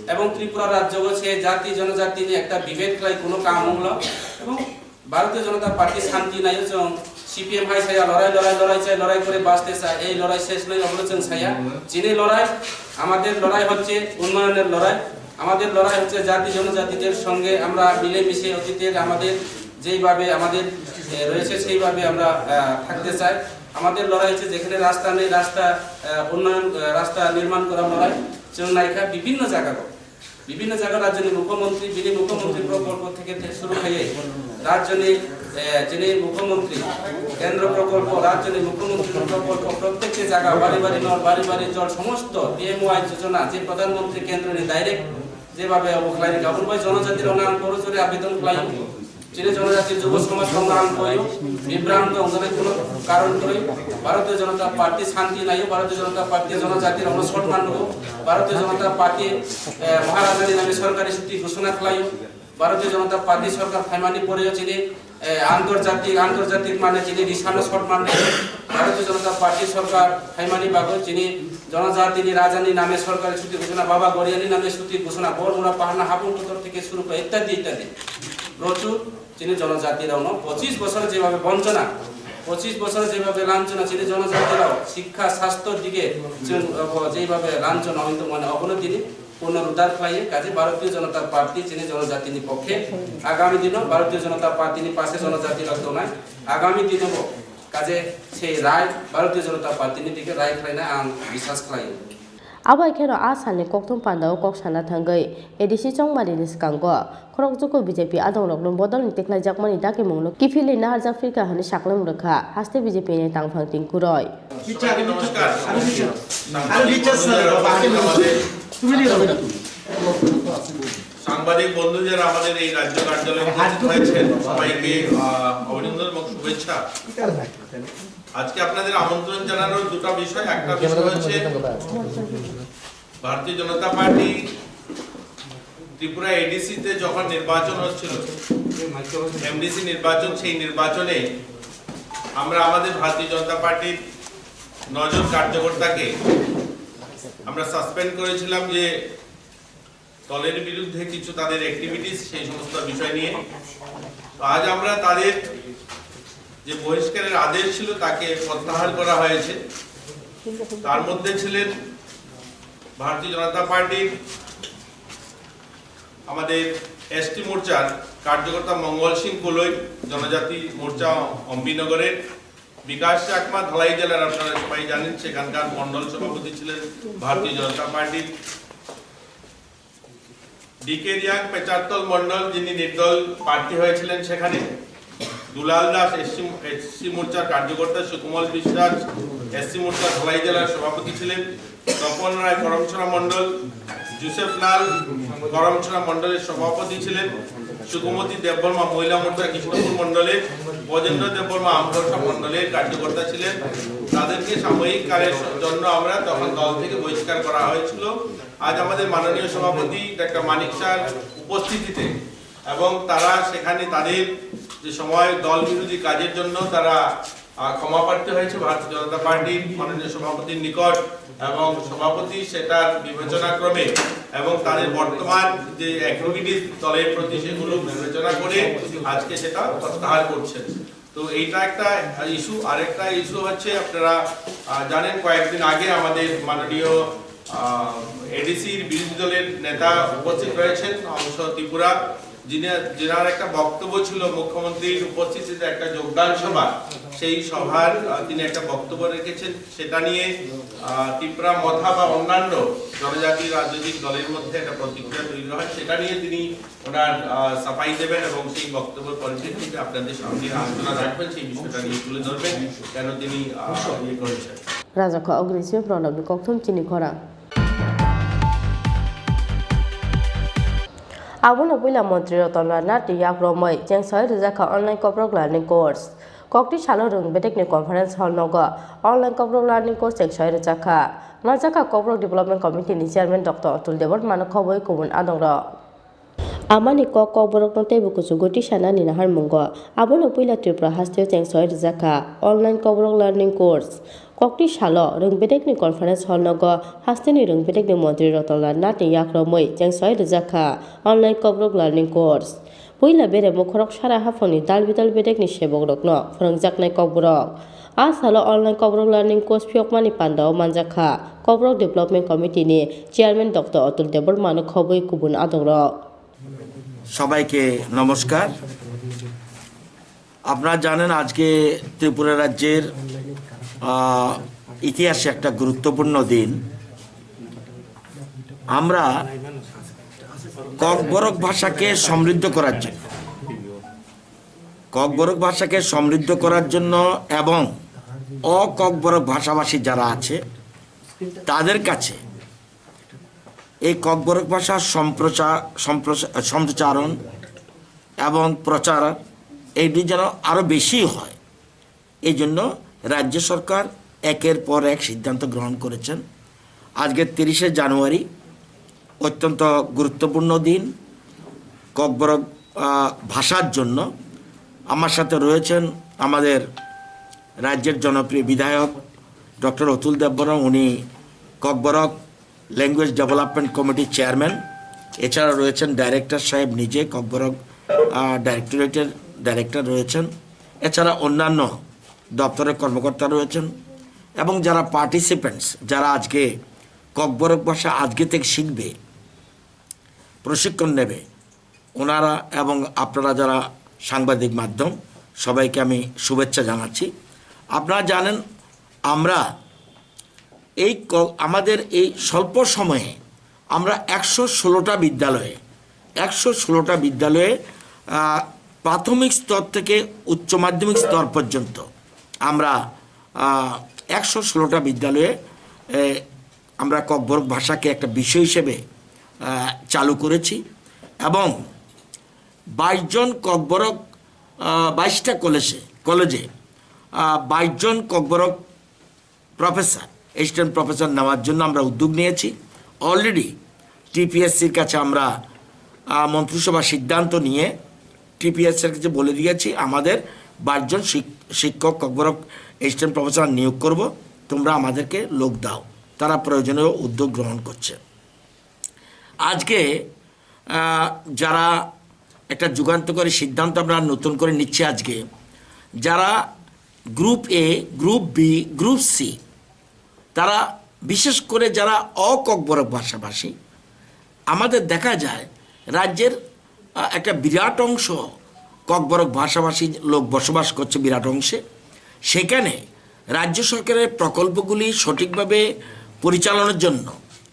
ebong Tripura rajyo o se jati jonojati ni ekta bibed khlai kuno kam wngla ebong Bharatiya Janata Party shanti nayo chwng C P M hai saya lorai, lorai, lorai chai, lorai kore baste chai, ei lorai ses nai obo chwng saya. Chini lorai, amader lorai hocche unnoyoner lorai, amader lorai hocche jati jonojatiter songe amra mile mishe otiter amader jeibabe amader, eh, royeche seibabe amra, ah, thakte chai. Amader lorai hocche jekhane rasta nei rasta, ah, unnoyon, ah, rasta nirman kora lorai chwng naikha bibhinno jaga o. Bibhinno jaga rajyoni mukhyamantri, bini mukhyamantri prokolpo theke the-, suru khaiye rajyoni, eh, jini mukhyamantri, kendro prokolpo, rajyoni mukhyamantri prokolpo, prottekti jaga, bari bari nol, bari bari jol, somosto P M Y jojona, je Pradhan Mantri kendroni direct jebhabe obo khlaini kabul bai jonojati rokno ang koro jore abedon khlaio. Chini jonojati jubo somaj rokno ang koyo, bibranto wngjaknai kuno karon kwrwi. Bharatiya Janata Party shanti naio, Bharatiya Janata Party jonojati rokno sotman rwo. Bharatiya Janata Party, eh, Maharajani name sorkari chuti ghosona khlaio. Bharatiya Janata Party sorkar phaimani poreo chini, eh, antorjatik, antorjatik mane chini risano sotman rwo. Bharatiya Janata Party sorkar phaimani bagwi chini jonojatini rajani name sorkari chuti ghosona, Baba Goriani name chuti ghosona, Bormura Paharna Habung Kotor theke suru khlai ityadi ityadi. Prochur Chini jonojati rokno pochis bosor jebhabe bonchona, pochis bosor jebhabe lanchona, chini jonojati rok shikha, sastho dike chwng, uh, jebhabe lanchona wng tongmani, obono tini punoruddhar khlaiwi kaje Bharatiya Janata Party chini jonojatini pokhe agami dino Bharatiya Janata Party ni pase jonojati rok tongnai, agami dino bo kaje sei rai Bharatiya Janata Party ni dike rai khlaina ang biswas khlaio. Abo hai kheno a salni kokthum pandao kok sana thangwi A D C chongmani ni swkango khorokjwk B J P adongrokno bodolni tikhlaijakmani dakimungno kiphilwi naharjak phirkha hwnwi sakhlwng rwkha haste B J P ni tangphang tingkuroi. সাংবাদিক বন্ধু যারা আমাদের এই রাজ্য কার্যালয়ে উপস্থিত হয়েছেন, সবাইকে, আহ, অভিনন্দন এবং শুভেচ্ছা। আজকে আপনাদের আমন্ত্রণ জানানোর দুটো বিষয়, একটা বিষয় হচ্ছে ভারতীয় জনতা পার্টি ত্রিপুরা এডিসি তে যখন নির্বাচন হচ্ছিল, এমডিসি নির্বাচন, সেই নির্বাচনে আমরা আমাদের ভারতীয় জনতা পার্টির নজন কার্যকর্তাকে আমরা সাসপেন্ড করেছিলাম যে দলের বিরুদ্ধে কিছু তাদের অ্যাক্টিভিটিস, সেই সমস্ত বিষয় নিয়ে। তো আজ আমরা তাদের যে বহিষ্কারের আদেশ ছিল, তাকে প্রত্যাহার করা হয়েছে। তার মধ্যে ছিলেন ভারতীয় জনতা পার্টির আমাদের এসটি মোর্চার কার্যকর্তা মঙ্গল সিং কুলই, জনজাতি মোর্চা অম্বিনগরের, বিকাশ চাকমা, ধলাই জেলার, আপনারা সবাই জানেন, সেখানকার মণ্ডল সভাপতি ছিলেন ভারতীয় জনতা পার্টির, ডিকে রিয়াং, পেচারতল মণ্ডল, যিনি নির্দল প্রার্থী হয়েছিলেন সেখানে, দুলাল দাস, এসসি, এসসি মোর্চার কার্যকর্তা, সুকুমল বিশ্বাস, এসসি মোর্চা ধলাই জেলার সভাপতি ছিলেন, তপন রায়, করমছড়া মণ্ডল, জোসেফ লাল, করমছড়া মণ্ডলের সভাপতি ছিলেন, সুকুমতি দেববর্মা, মহিলা মোর্চা কৃষ্ণপুর মণ্ডলের, ব্রজেন্দ্র দেববর্মা, আমপোষা মণ্ডলের কার্যকর্তা ছিলেন। তাদেরকে সাময়িক কালের জন্য আমরা তখন দল থেকে বহিষ্কার করা হয়েছিল। আজ আমাদের মাননীয় সভাপতি ডাক্তার মানিক শাহর উপস্থিতিতে এবং তারা সেখানে তাদের যে সময় দল বিরোধী কাজের জন্য তারা, আহ, ক্ষমা প্রার্থী হয়েছে ভারতীয় জনতা পার্টির মাননীয় সভাপতির নিকট। এবং সভাপতি সেটার বিবেচনা ক্রমে এবং তাদের বর্তমান যে অ্যাক্টিভিটিস দলের প্রতি সেগুলো বিবেচনা করে আজকে সেটা প্রত্যাহার করছেন। তো এইটা একটা ইস্যু। আরেকটা ইস্যু হচ্ছে, আপনারা আহ, জানেন, কয়েকদিন আগে আমাদের মাননীয় এডিসির বিরোধী দলের নেতা উপস্থিত রয়েছেন অংশ ত্রিপুরা, যিনি, যেনার একটা বক্তব্য ছিল মুখ্যমন্ত্রীর উপস্থিতিতে একটা যোগদান সভা, সেই সভার আহ, তিনি একটা বক্তব্য রেখেছেন। সেটা নিয়ে আহ, তিপ্রা মথা বা অন্যান্য জনজাতি রাজনৈতিক দলের মধ্যে একটা প্রতিক্রিয়া তৈরি হয়। সেটা নিয়ে তিনি ওনার আহ, সাফাই দেবেন এবং সেই বক্তব্যের পরিপ্রেক্ষিতে আপনাদের সামনে আলোচনা রাখবেন, সেই বিষয়টা নিয়ে তুলে ধরবেন, কেন তিনি আহ, ইয়ে করেছেন। Rajakha Ogrisio Pranabni kokthum chini khorang. Abono puila Montri Ratan Lal Nath ni yakromwi chengsoi rwjakha online Kokborok learning course. Kokti salo rwng bedekni conference hall nogo online Kokborok learning course chengsoi rwjakha. Manjakha Kokborok Development Committee ni chairman Doctor Atul Debbarma no khobwi kubun adongrok. Amani kok Kokborokno teibo kuchugo tisanani naharmungo. Abono puila Tripura hasteo chengsoi rwjakha online Kokborok learning course. Kokti salo rwng bedekni conference hall nogo hasteni rwng bedekni montri Ratan Lal Nath ni yakromwi chengsoi rwjakha online Kokborok learning course. Puila bere mukhorok sara haphangni dal bidal bedekni sebokrokno phwrwngjaknai Kokborok. A salo online Kokborok learning course phiyokmani pandao manjakha Kokborok Development Committee ni chairman Doctor Atul Debbarma no khobwi kubun adongrok. সবাইকে নমস্কার। আপনারা জানেন, আজকে ত্রিপুরা রাজ্যের আহ, ইতিহাসে একটা গুরুত্বপূর্ণ দিন। আমরা ককবরক ভাষাকে সমৃদ্ধ করার জন্য, ককবরক ভাষাকে সমৃদ্ধ করার জন্য এবং অককবরক ভাষাভাষী যারা আছে তাদের কাছে এই ককবরক ভাষার সম্প্রচার, সম্প্রচার, সম্প্রচারণ এবং প্রচার এইটি যেন আরও বেশি হয়, এই জন্য রাজ্য সরকার একের পর এক সিদ্ধান্ত গ্রহণ করেছেন। আজকে তিরিশে জানুয়ারি অত্যন্ত গুরুত্বপূর্ণ দিন ককবরক, আহ, ভাষার জন্য। আমার সাথে রয়েছেন আমাদের রাজ্যের জনপ্রিয় বিধায়ক ডক্টর অতুল দেববর্মা, উনি ককবরক ল্যাঙ্গুয়েজ ডেভেলপমেন্ট কমিটির চেয়ারম্যান। এছাড়া রয়েছেন ডাইরেক্টর সাহেব নিজে, ককবরক, আহ, ডাইরেক্টরেটের ডাইরেক্টর রয়েছেন। এছাড়া অন্যান্য দপ্তরের কর্মকর্তা রয়েছেন এবং যারা পার্টিসিপেন্টস, যারা আজকে ককবরক ভাষা আজকে থেকে শিখবে, প্রশিক্ষণ নেবে, ওনারা এবং আপনারা যারা সাংবাদিক মাধ্যম, সবাইকে আমি শুভেচ্ছা জানাচ্ছি। আপনারা জানেন, আমরা এই ক-, আমাদের এই স্বল্প সময়ে আমরা একশো ষোলোটা বিদ্যালয়ে, একশো ষোলোটা বিদ্যালয়ে, আহ, প্রাথমিক স্তর থেকে উচ্চ মাধ্যমিক স্তর পর্যন্ত আমরা, আহ, একশো ষোলোটা বিদ্যালয়ে, এ, আমরা ককবরক ভাষাকে একটা বিষয় হিসেবে, আহ, চালু করেছি এবং বাইশ জন ককবরক, আহ, বাইশটা কলেজে, কলেজে, আহ, বাইশ জন ককবরক প্রফেসর, অ্যাসিস্ট্যান্ট প্রফেসর নেওয়ার জন্য আমরা উদ্যোগ নিয়েছি। অলরেডি টিপিএসসির কাছে আমরা, আহ, মন্ত্রিসভা সিদ্ধান্ত নিয়ে টিপিএসসির কাছে বলে দিয়েছি, আমাদের বাইশ জন শিক-, শিক্ষক ককবরক অ্যাসিস্ট্যান্ট প্রফেসর নিয়োগ করব, তোমরা আমাদেরকে লোক দাও। তারা প্রয়োজনীয় উদ্যোগ গ্রহণ করছে। আজকে, আহ, যারা একটা যুগান্তকারী সিদ্ধান্ত আমরা নতুন করে নিচ্ছি আজকে, যারা group A, group B, group C, তারা বিশেষ করে যারা অককবরক ভাষাভাষী, আমাদের দেখা যায় রাজ্যের, আহ, একটা বিরাট অংশ ককবরক ভাষাভাষী লোক বসবাস করছে বিরাট অংশে। সেখানে রাজ্য সরকারের প্রকল্পগুলি সঠিকভাবে পরিচালনার জন্য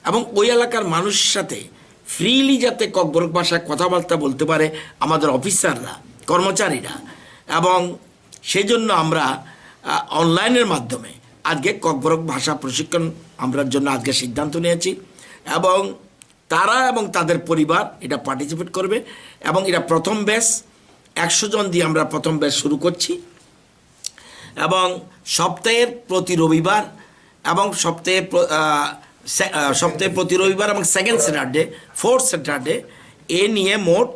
এবং ওই এলাকার মানুষের সাথে ফ্রিলি যাতে ককবরক ভাষায় কথাবার্তা বলতে পারে আমাদের অফিসাররা, কর্মচারীরা, এবং সেই জন্য আমরা, আহ, অনলাইনের মাধ্যমে আজকে ককবরক ভাষা প্রশিক্ষণ আমরার জন্য আজকে সিদ্ধান্ত নিয়েছি এবং তারা এবং তাদের পরিবার এটা পার্টিসিপেট করবে এবং এটা প্রথম ব্যাচ, একশো জন দিয়ে আমরা প্রথম ব্যাচ শুরু করছি এবং সপ্তাহের প্রতি রবিবার এবং সপ্তাহে প্র-, আহ, সে-, আহ, সপ্তাহে প্রতি রবিবার এবং সেকেন্ড স্যাটারডে, ফোর্থ স্যাটারডে, এ নিয়ে মোট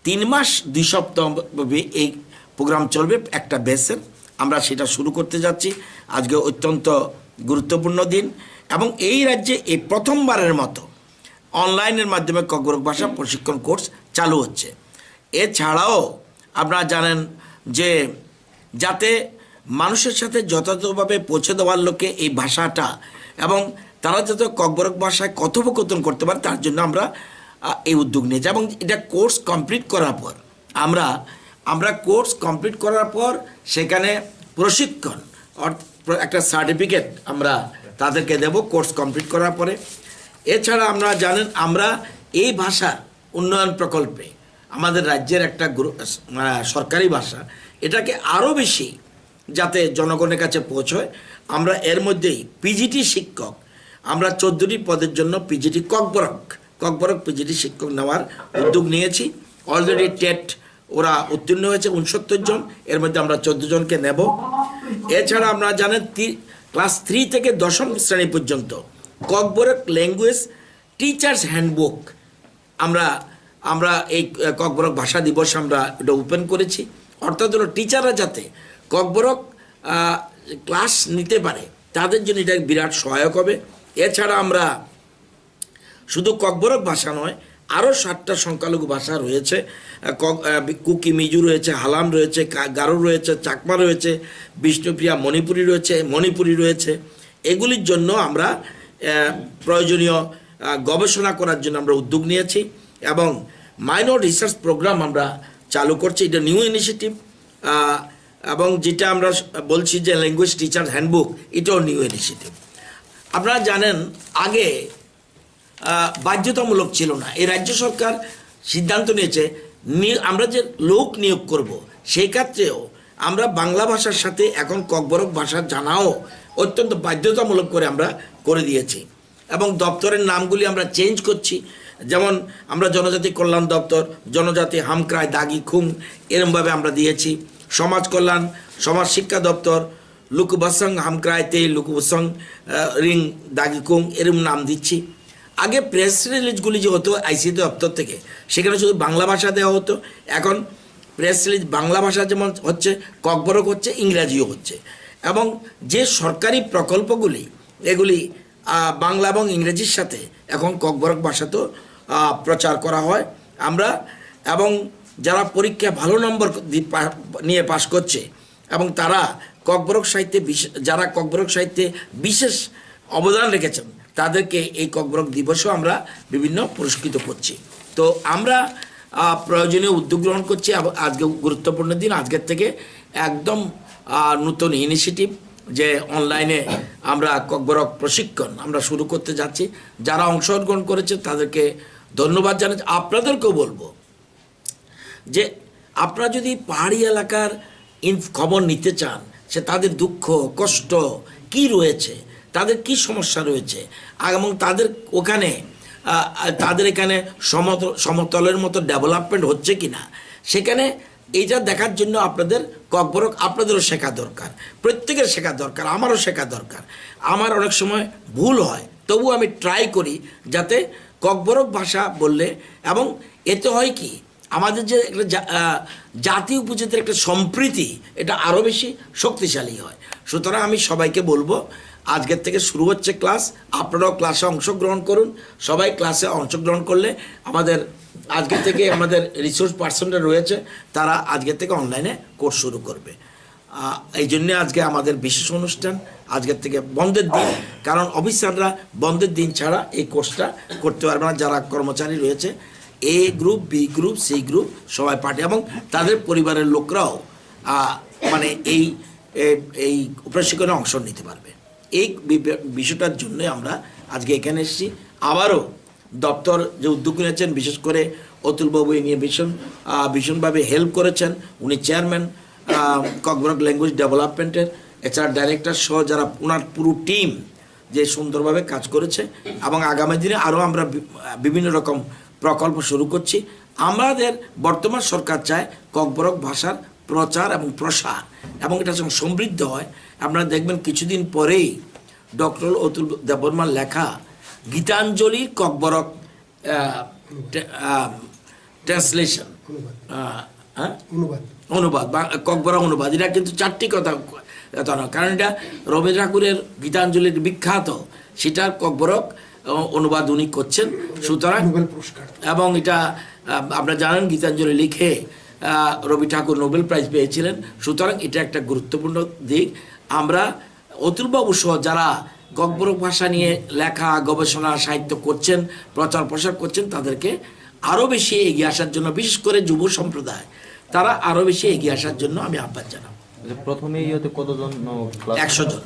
তিন মাস দুই সপ্তাহ ব্যাপী এই প্রোগ্রাম চলবে একটা ব্যাচের। আমরা সেটা শুরু করতে যাচ্ছি। আজকে অত্যন্ত গুরুত্বপূর্ণ দিন এবং এই রাজ্যে এই প্রথমবারের মতো অনলাইনের মাধ্যমে ককবরক ভাষা প্রশিক্ষণ কোর্স চালু হচ্ছে। এছাড়াও আপনারা জানেন যে যাতে মানুষের সাথে যথাযথভাবে পৌঁছে দেওয়ার লক্ষ্যে এই ভাষাটা এবং তারা যাতে ককবরক ভাষায় কথোপকথন করতে পারে, তার জন্য আমরা আহ, এই উদ্যোগ নিয়েছি। এবং এটা কোর্স কমপ্লিট করার পর আমরা আমরা কোর্স কমপ্লিট করার পর সেখানে প্রশিক্ষণ অর্থ প্র- একটা সার্টিফিকেট আমরা তাদেরকে দেব কোর্স কমপ্লিট করার পরে। এছাড়া আমরা জানেন, আমরা এই ভাষার উন্নয়ন প্রকল্পে আমাদের রাজ্যের একটা গুরু- আহ, সরকারি ভাষা, এটাকে আরও বেশি যাতে জনগণের কাছে পৌঁছয়, আমরা এর মধ্যেই পিজিটি শিক্ষক, আমরা চোদ্দটি পদের জন্য পিজিটি ককবরক ককবরক পিজিটি শিক্ষক নেওয়ার উদ্যোগ নিয়েছি। অলরেডি টেট ওরা উত্তীর্ণ হয়েছে উনসত্তর জন, এর মধ্যে আমরা চোদ্দ জনকে নেব। এছাড়া আপনারা জানেন, ক্লাস থ্রি থেকে দশম শ্রেণী পর্যন্ত ককবরক ল্যাঙ্গুয়েজ টিচার্স হ্যান্ডবুক আমরা আমরা এই আহ, ককবরক ভাষা দিবস আমরা এটা ওপেন করেছি। অর্থাৎ হলো টিচাররা যাতে ককবরক আহ, ক্লাস নিতে পারে, তাদের জন্য এটা বিরাট সহায়ক হবে। এছাড়া আমরা শুধু ককবরক ভাষা নয়, আরও সাতটা সংখ্যালঘু ভাষা রয়েছে। আহ, কক- আহ, বি- কুকি মিজু রয়েছে, হালাম রয়েছে, কা- গারো রয়েছে, চাকমা রয়েছে, বিষ্ণুপ্রিয়া মণিপুরী রয়েছে, মণিপুরী রয়েছে। এগুলির জন্য আমরা আহ, প্রয়োজনীয় আহ, গবেষণা করার জন্য আমরা উদ্যোগ নিয়েছি এবং মাইনর রিসার্চ প্রোগ্রাম আমরা চালু করছি। এটা নিউ ইনিশিয়েটিভ। এবং যেটা আমরা বলছি যে ল্যাঙ্গুয়েজ টিচার হ্যান্ডবুক, এটাও নিউ ইনিশিয়েটিভ। আপনারা জানেন, আগে আহ, বাধ্যতামূলক ছিল না। এই রাজ্য সরকার সিদ্ধান্ত নিয়েছে, নি- আমরা যে লোক নিয়োগ করব, সেই ক্ষেত্রেও আমরা বাংলা ভাষার সাথে এখন ককবরক ভাষা জানাও অত্যন্ত বাধ্যতামূলক করে আমরা করে দিয়েছি। এবং দপ্তরের নামগুলি আমরা চেঞ্জ করছি। যেমন, আমরা জনজাতি কল্যাণ দপ্তর, জনজাতি হামক্রাই দাগি খুং, এরমভাবে আমরা দিয়েছি। সমাজ কল্যাণ, সমাজ শিক্ষা দপ্তর, লুকুবাসং হামক্রাইতে লুকুবাসং, আহ, রিং দাগিকুং এরম নাম দিচ্ছি। আগে প্রেস রিলিজগুলি যে হতো আইসিটি দপ্তর থেকে, সেখানে শুধু বাংলা ভাষা দেওয়া হতো। এখন প্রেস রিলিজ বাংলা ভাষা যেমন হচ্ছে, ককবরক হচ্ছে, ইংরাজিও হচ্ছে। এবং যে সরকারি প্রকল্পগুলি, এগুলি আহ, বাংলা এবং ইংরেজির সাথে এখন ককবরক ভাষাতেও আহ, প্রচার করা হয়। আমরা এবং যারা পরীক্ষা ভালো নম্বর দি- পা- নিয়ে পাশ করছে এবং তারা ককবরক সাহিত্যে বিশ- যারা ককবরক সাহিত্যে বিশেষ অবদান রেখেছেন, তাদেরকে এই ককবরক দিবসও আমরা বিভিন্ন পুরস্কৃত করছি। তো আমরা আহ, প্রয়োজনীয় উদ্যোগ গ্রহণ করছি। আব- আজকে গুরুত্বপূর্ণ দিন, আজকের থেকে একদম আহ, নতুন ইনিশিয়েটিভ যে অনলাইনে আমরা ককবরক প্রশিক্ষণ আমরা শুরু করতে যাচ্ছি। যারা অংশগ্রহণ করেছে তাদেরকে ধন্যবাদ জানাচ্ছি। আপনাদেরকেও বলবো যে আপনারা যদি পাহাড়ি এলাকার ইনফ- খবর নিতে চান, সে তাদের দুঃখ কষ্ট কি রয়েছে, তাদের কি সমস্যা রয়েছে, এবং তাদের ওখানে আহ, তাদের এখানে সমত- সমতলের মতো ডেভেলপমেন্ট হচ্ছে কিনা, সেখানে এইটা দেখার জন্য আপনাদের ককবরক আপনাদেরও শেখা দরকার, প্রত্যেকের শেখা দরকার, আমারও শেখা দরকার। আমার অনেক সময় ভুল হয়, তবু আমি ট্রাই করি যাতে ককবরক ভাষা বললে, এবং এতে হয় কি, আমাদের যে একটা জা- আহ, জাতি উপজাতির একটা সম্প্রীতি, এটা আরও বেশি শক্তিশালী হয়। সুতরাং আমি সবাইকে বলবো, আজকের থেকে শুরু হচ্ছে ক্লাস, আপনারাও ক্লাসে অংশগ্রহণ করুন। সবাই ক্লাসে অংশগ্রহণ করলে আমাদের আজকে থেকে আমাদের রিসোর্স পার্সনরা রয়েছে, তারা আজকে থেকে অনলাইনে কোর্স শুরু করবে। আহ, এই জন্য আজকে আমাদের বিশেষ অনুষ্ঠান, আজকের থেকে বন্ধের দিন, কারণ অফিসাররা বন্ধের দিন ছাড়া এই কোর্সটা করতে পারবে না। যারা কর্মচারী রয়েছে, A group, B group, C group, সবাই পার্টি এবং তাদের পরিবারের লোকরাও আহ, মানে এই এ- এই প্রশিক্ষণে অংশ নিতে পারবে। এই বি- বিষয়টার জন্য আমরা আজকে এখানে এসেছি। আবারও দপ্তর যে উদ্যোগ নিয়েছেন, বিশেষ করে অতুলবাবু এই নিয়ে ভীষণ আহ, ভীষণভাবে হেল্প করেছেন। উনি চেয়ারম্যান ককবরক ল্যাঙ্গুয়েজ ডেভেলপমেন্টের, এছাড়া ডাইরেক্টর সহ যারা, ওনার পুরো টিম যে সুন্দরভাবে কাজ করেছে, এবং আগামী দিনে আরও আমরা বি- বিভিন্ন রকম প্রকল্প শুরু করছি। আমাদের বর্তমান সরকার চায় ককবরক ভাষার প্রচার এবং প্রসার, এবং এটা যেন সমৃদ্ধ হয়। আপনারা দেখবেন, কিছুদিন পরেই ডক্টর অতুল দেববর্মার লেখা গীতাঞ্জলির ককবরক আহ, ট্রা- আহ, ট্রান্সলেশন, অনুবাদ। আহ, হ্যাঁ? অনুবাদ। অনুবাদ বা ককবরক অনুবাদ, এটা কিন্তু চারটি কথা, কথা নয়, কারণ এটা রবীন্দ্র ঠাকুরের গীতাঞ্জলির বিখ্যাত সেটার ককবরক, আহ, অনুবাদ উনি করছেন। সুতরাং নোবেল পুরস্কার। এবং এটা, আহ, আপনারা জানেন, গীতাঞ্জলি লিখে, আহ, রবি ঠাকুর নোবেল প্রাইজ পেয়েছিলেন। সুতরাং এটা একটা গুরুত্বপূর্ণ দিক। আমরা অতুলবাবু সহ যারা ককবরক ভাষা নিয়ে লেখা, গবেষণা, সাহিত্য করছেন, প্রচার প্রসার করছেন, তাদেরকে আরও বেশি এগিয়ে আসার জন্য, বিশেষ করে যুব সম্প্রদায়, তারা আরও বেশি এগিয়ে আসার জন্য আমি আহ্বান জানাবো। আচ্ছা, প্রথমে ইয়েতে কতজন, আহ, ক্লাস? একশো জন।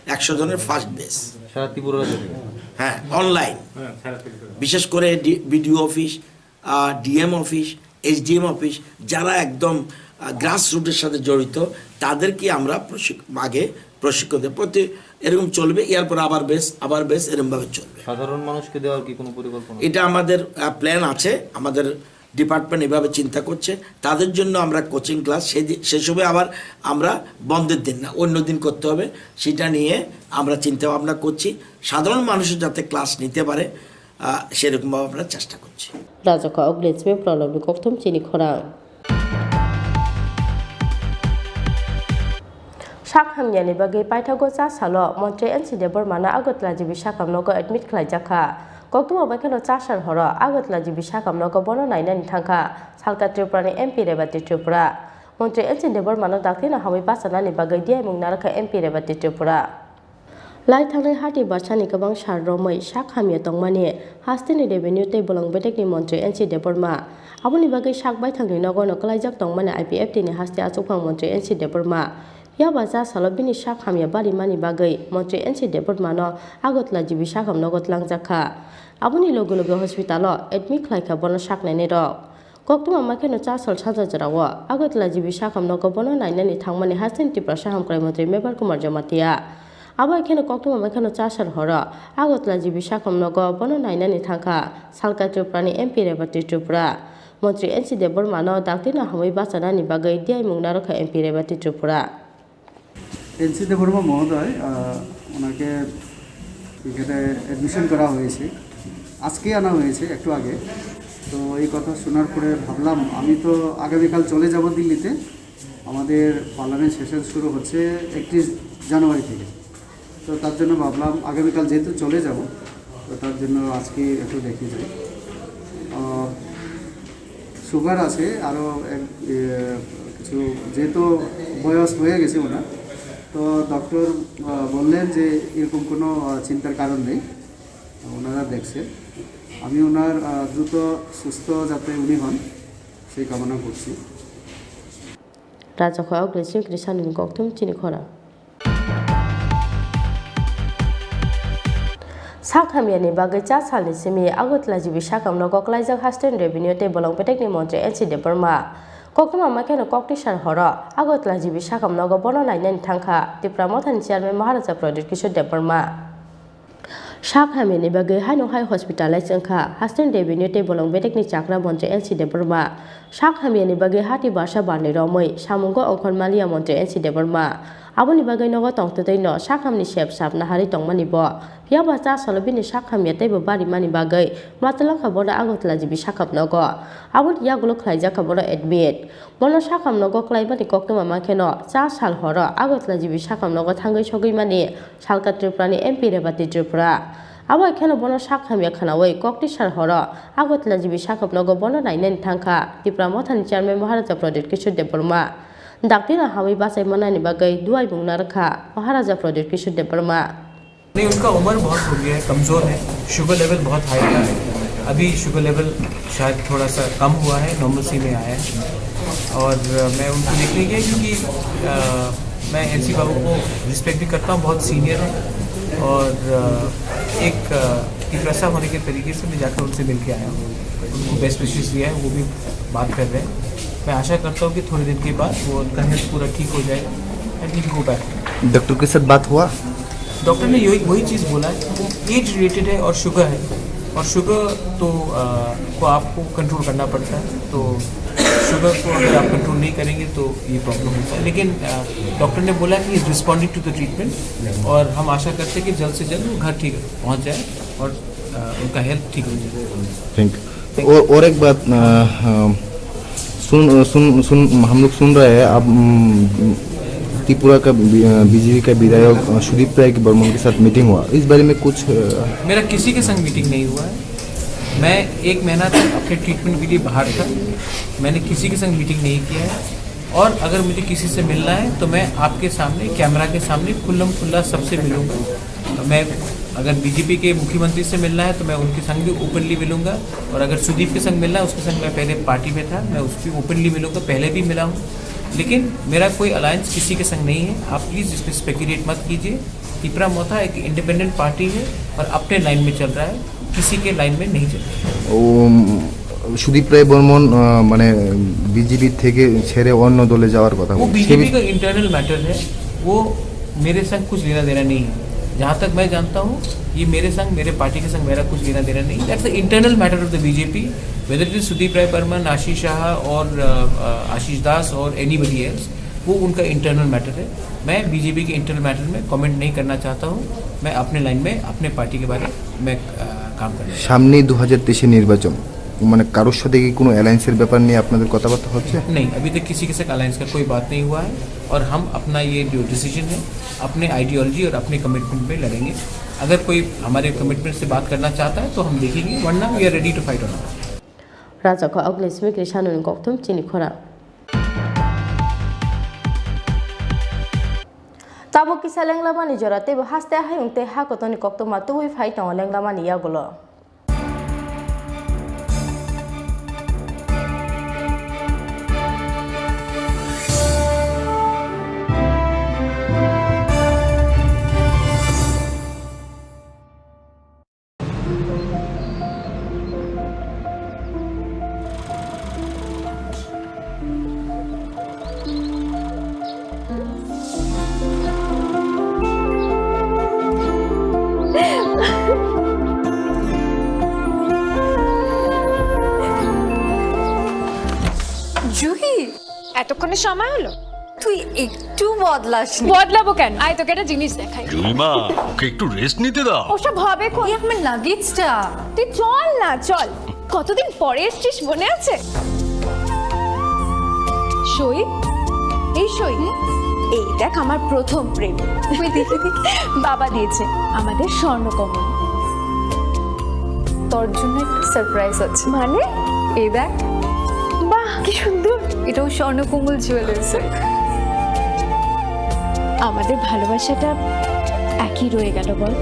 একশো জনের ফার্স্ট ব্যাচ। সারা ত্রিপুরা রাজ্য থেকে? হ্যাঁ, অনলাইন। হ্যাঁ, সারা ত্রিপুরা। বিশেষ করে ডি-, বিডিও অফিস, আহ, ডিএম অফিস, এসডিএম অফিস, যারা একদম, আহ, গ্রাস রুটের সাথে জড়িত, তাদেরকে আমরা প্রশিক-, আগে প্রশিক্ষণ দেব। প্রতি এরকম চলবে, এরপর আবার ব্যাচ, আবার ব্যাচ, এরকমভাবে চলবে। সাধারণ মানুষকে দেওয়ার কি কোনো পরিকল্পনা? এটা আমাদের, আহ, প্ল্যান আছে, আমাদের ডিপার্টমেন্ট এভাবে চিন্তা করছে। তাদের জন্য আমরা কোচিং ক্লাস সেই দি-, সেই সময় আবার আমরা বন্ধের দিন না, অন্য দিন করতে হবে, সেটা নিয়ে আমরা চিন্তা ভাবনা করছি। সাধারণ মানুষও যাতে ক্লাস নিতে পারে, আহ, সেরকমভাবে আমরা চেষ্টা করছি। Rajokha Ogni Simi Pranobni Kokthum Chini Khorang. Sak hamyani bagwi paithago cha salo Montri N C Debbarmano Agartala G B sakamnogo admit khlaijakha. Koktwma bai kheno cha sal horo Agartala G B sakamnogo bono nainani thangkha salka Tripurani M P Rebati Tripura. Montri N C Debbarmano dakti no hamwi bachanani bagwi diaimung narwkha M P Rebati Tripura. Lai thangnai hati barsani kwbang sal romwi sak hamya tongmani hasteni revenue tei bolong bedekni montri N C Debbarma. Aboni bagwi sak baithangni nogo no kwlaijak tongmani I P F T ni haste achukphang montri N C Debbarma. Yaba cha salo bini sak hamya barimani bagwi montri N C Debbarmano Agartala G B sakam nogo twlangjakha. Aboni loge loge hospitalo admit khlaikha bono sak nainai rok. Koktwma makheno cha sal sanja jorao Agartala G B sakam nogo bono nainani thangmani hasteni Tiprasa hamkrai montri Mebar Kumar Jamatia. Abo kheno koktwma makheno cha sal horo Agartala G B sakam nogo bono nainani thangkha salka Tripurani M P Rebati Tripura. Montri N C Debbarmano dakti no hamwi bachanani bagwi diaimung narwkha M P Rebati Tripura. N C Debbarma মহোদয়, আহ, ওনাকে এখানে অ্যাডমিশন করা হয়েছে, আজকে আনা হয়েছে, একটু আগে। তো এই কথা শোনার পরে ভাবলাম, আমি তো আগামীকাল চলে যাব দিল্লিতে, আমাদের পার্লামেন্ট সেশন শুরু হচ্ছে একত্রিশ জানুয়ারি থেকে। তো তার জন্য ভাবলাম, আগামীকাল যেহেতু চলে যাব, তো তার জন্য আজকে একটু দেখে যাই। আহ, সুগার আছে, আরও এক, এ, কিছু, যেহেতু বয়স হয়ে গেছে ওনার, তো ডক্টর, আহ, বললেন যে এরকম কোনো, আহ, চিন্তার কারণ নেই, ওনারা দেখছেন। আমি ওনার, আহ, দ্রুত সুস্থ যাতে উনি হন, সেই কামনা করছি। Rajokha Ogni Simi Krisanini Kokthum Chini Khorang. Sak hamyani bagwi cha salni simi Agartala G B sakam nogo kwlaijak hasteni revenue tei bolong bedekni montri N C Debbarma. Koktwma makheno koktisar horo Agartala G B sakam nogo bono nainani thangkha Tipra Mothani chairman Maharaja Pradyut Kishore Debbarma. Sak hamyani bagwi haino hai hospitalize wngkha hasteni revenue tei bolong bedekni chakra montri N C Debbarma. Sak hamyani bagwi hati barsa barni romwi samungo ongkhor maliya montri N C Debbarma. Aboni bagwi nogo tongtwtwi no sak hamni sep sap naharwi tongmani bo. Phiya ba cha salo bini sak hamya teibo barimani bagwi ma twlangkha bono Agartala G B sakam nogo. Aboni yagulo khlaijakha bono admit. Bono sakam nogo kwlaimani koktwma makheno cha sal horo Agartala G B sakam nogo thangwi sogwi mani salka Tripurani M P Rebati Tripura. Abo kheno bono sak hamya khwnawi koktisar horo Agartala G B sakam nogo bono nainani thangkha Tipra Mothani chairman Maharaja Pradyut Kishore Debbarma. Dakti no hamwi bachai manani bagwi duaimung narwkha Maharaja Pradyut Kishore Debbarma. नहीं, उनका उम्र बहुत हो गया है, कमज़ोर है, sugar level बहुत हाई था। अभी शुगर लेवल शायद थोड़ा सा कम हुआ है, नॉर्मल सी में आया है। और, अ, मैं उनको देखने गया क्योंकि, अ, मैं एन सी बाबू को रिस्पेक्ट भी करता हूँ, बहुत सीनियर है। और, अ, एक, अ, एक ऐसा होने के तरीके से मैं जाकर उनसे मिल के आया हूँ, उनको बेस्ट विशेस दिया है, वो भी बात कर रहे हैं। मैं आशा करता हूँ कि थोड़े दिन के बाद वो उनका हेल्थ पूरा ठीक हो जाए and he will go back। Doctor के साथ बात हुआ? डॉक्टर ने यही, वही चीज़ बोला है कि वो एज रिलेटेड है और शुगर है, और शुगर तो, अ, को आपको कंट्रोल करना पड़ता है, तो शुगर को अगर आप कंट्रोल नहीं करेंगे तो ये प्रॉब्लम होता है। लेकिन, अ, डॉक्टर ने बोला कि he is responding to the treatment, और हम आशा करते हैं कि जल्द से जल्द वो घर ठीक पहुँच जाए और, अ, उनका हेल्थ ठीक हो जाए। Thank you. और, और एक बात, अ, अ, सुन, सुन, सुन, हम लोग सुन रहे हैं, आप, उम, त्रिपुरा का बी-, अ, बीजेपी का विधायक, अ, सुदीप राय के बर्मन के साथ मीटिंग हुआ, इस बारे में कुछ, अ, मेरा किसी के संग मीटिंग नहीं हुआ है। मैं एक महीना तक अपने ट्रीटमेंट के लिए बाहर था। मैंने किसी के संग मीटिंग नहीं किया है। और अगर मुझे किसी से मिलना है तो मैं आपके सामने, कैमरा के सामने खुल्लम खुल्ला सबसे मिलूंगा। मैं अगर बीजेपी के मुख्यमंत्री से मिलना है तो मैं उनके संग भी ओपनली मिलूंगा। और अगर सुदीप के संग मिलना है, उसके संग मैं पहले पार्टी में था, मैं उसकी ओपनली मिलूंगा, पहले भी मिला हूँ। लेकिन मेरा कोई अलायंस किसी के संग नहीं है। आप प्लीज इसमें स्पेकुलेट मत कीजिए। तिपरा मोथा एक इंडिपेंडेंट पार्टी है और अपने लाइन में चल रहा है, किसी के लाइन में नहीं चल रहा है। ও, উম, সুদীপ রায় বর্মন, আহ, মানে, বিজেপি থেকে ছেড়ে অন্য দলে যাওয়ার কথা वो বলছে। সে बीजेपी বিষয়ে का इंटरनल मैटर है, वो मेरे संग कुछ लेना देना नहीं है। जहाँ तक मैं जानता हूँ, ये मेरे संग, मेरे पार्टी के संग मेरा कुछ लेना देना नहीं। That's the internal matter of the B J P। Whether it is Sudeep राय बर्मन, आशीष शाह और, अ, अ, आशीष दास और एनीबडी एल्स, वो उनका इंटरनल मैटर है। मैं बीजेपी के इंटरनल मैटर में कमेंट नहीं करना चाहता हूँ। मैं अपने लाइन में, अपने पार्टी के बारे में, अ, काम करना चाहता हूँ। সামনেই দু হাজার তেইশে নির্বাচন, মানে, কারোর সাথে কি কোনো অ্যালায়েন্সের ব্যাপার নিয়ে আপনাদের কথাবার্তা হচ্ছে? नहीं, अभी तक किसी के साथ अलायंस का कोई बात नहीं हुआ है और हम अपना ये जो डिसीजन है, अपने आइडियोलॉजी और अपने कमिटमेंट पे लड़ेंगे। अगर कोई हमारे कमिटमेंट से बात करना चाहता है तो हम देखेंगे, वरना we are ready to fight on our own। Raja ko agni simi kri sanuni kokthum chini khorang. Tabuk kisa lenglamani jora teibo haste hayung tei ha kotorni koktwma tubui phai tongo lenglamani yagulo. Juhi, এতক্ষণে সময় হলো? তুই একটু বদলাসনি। বদলাবো কেন? আয়, তোকে একটা জিনিস দেখাই। জুইমা, ওকে একটু রেস্ট নিতে দাও। ওসব হবে কোন? এই আমার লাগেজটা। তুই চল না, চল। কতদিন পরে এসছিস, মনে আছে? সই, এই সই, এই দেখ আমার প্রথম প্রেম। বাবা দিয়েছে আমাদের স্বর্ণকমল। তোর জন্য একটা সারপ্রাইজ আছে। মানে? এই দেখ। বাহ, কি সুন্দর। এটাও স্বর্ণকমল জুয়েলার্সের। আমাদের ভালোবাসাটা একই রয়ে গেল, বল?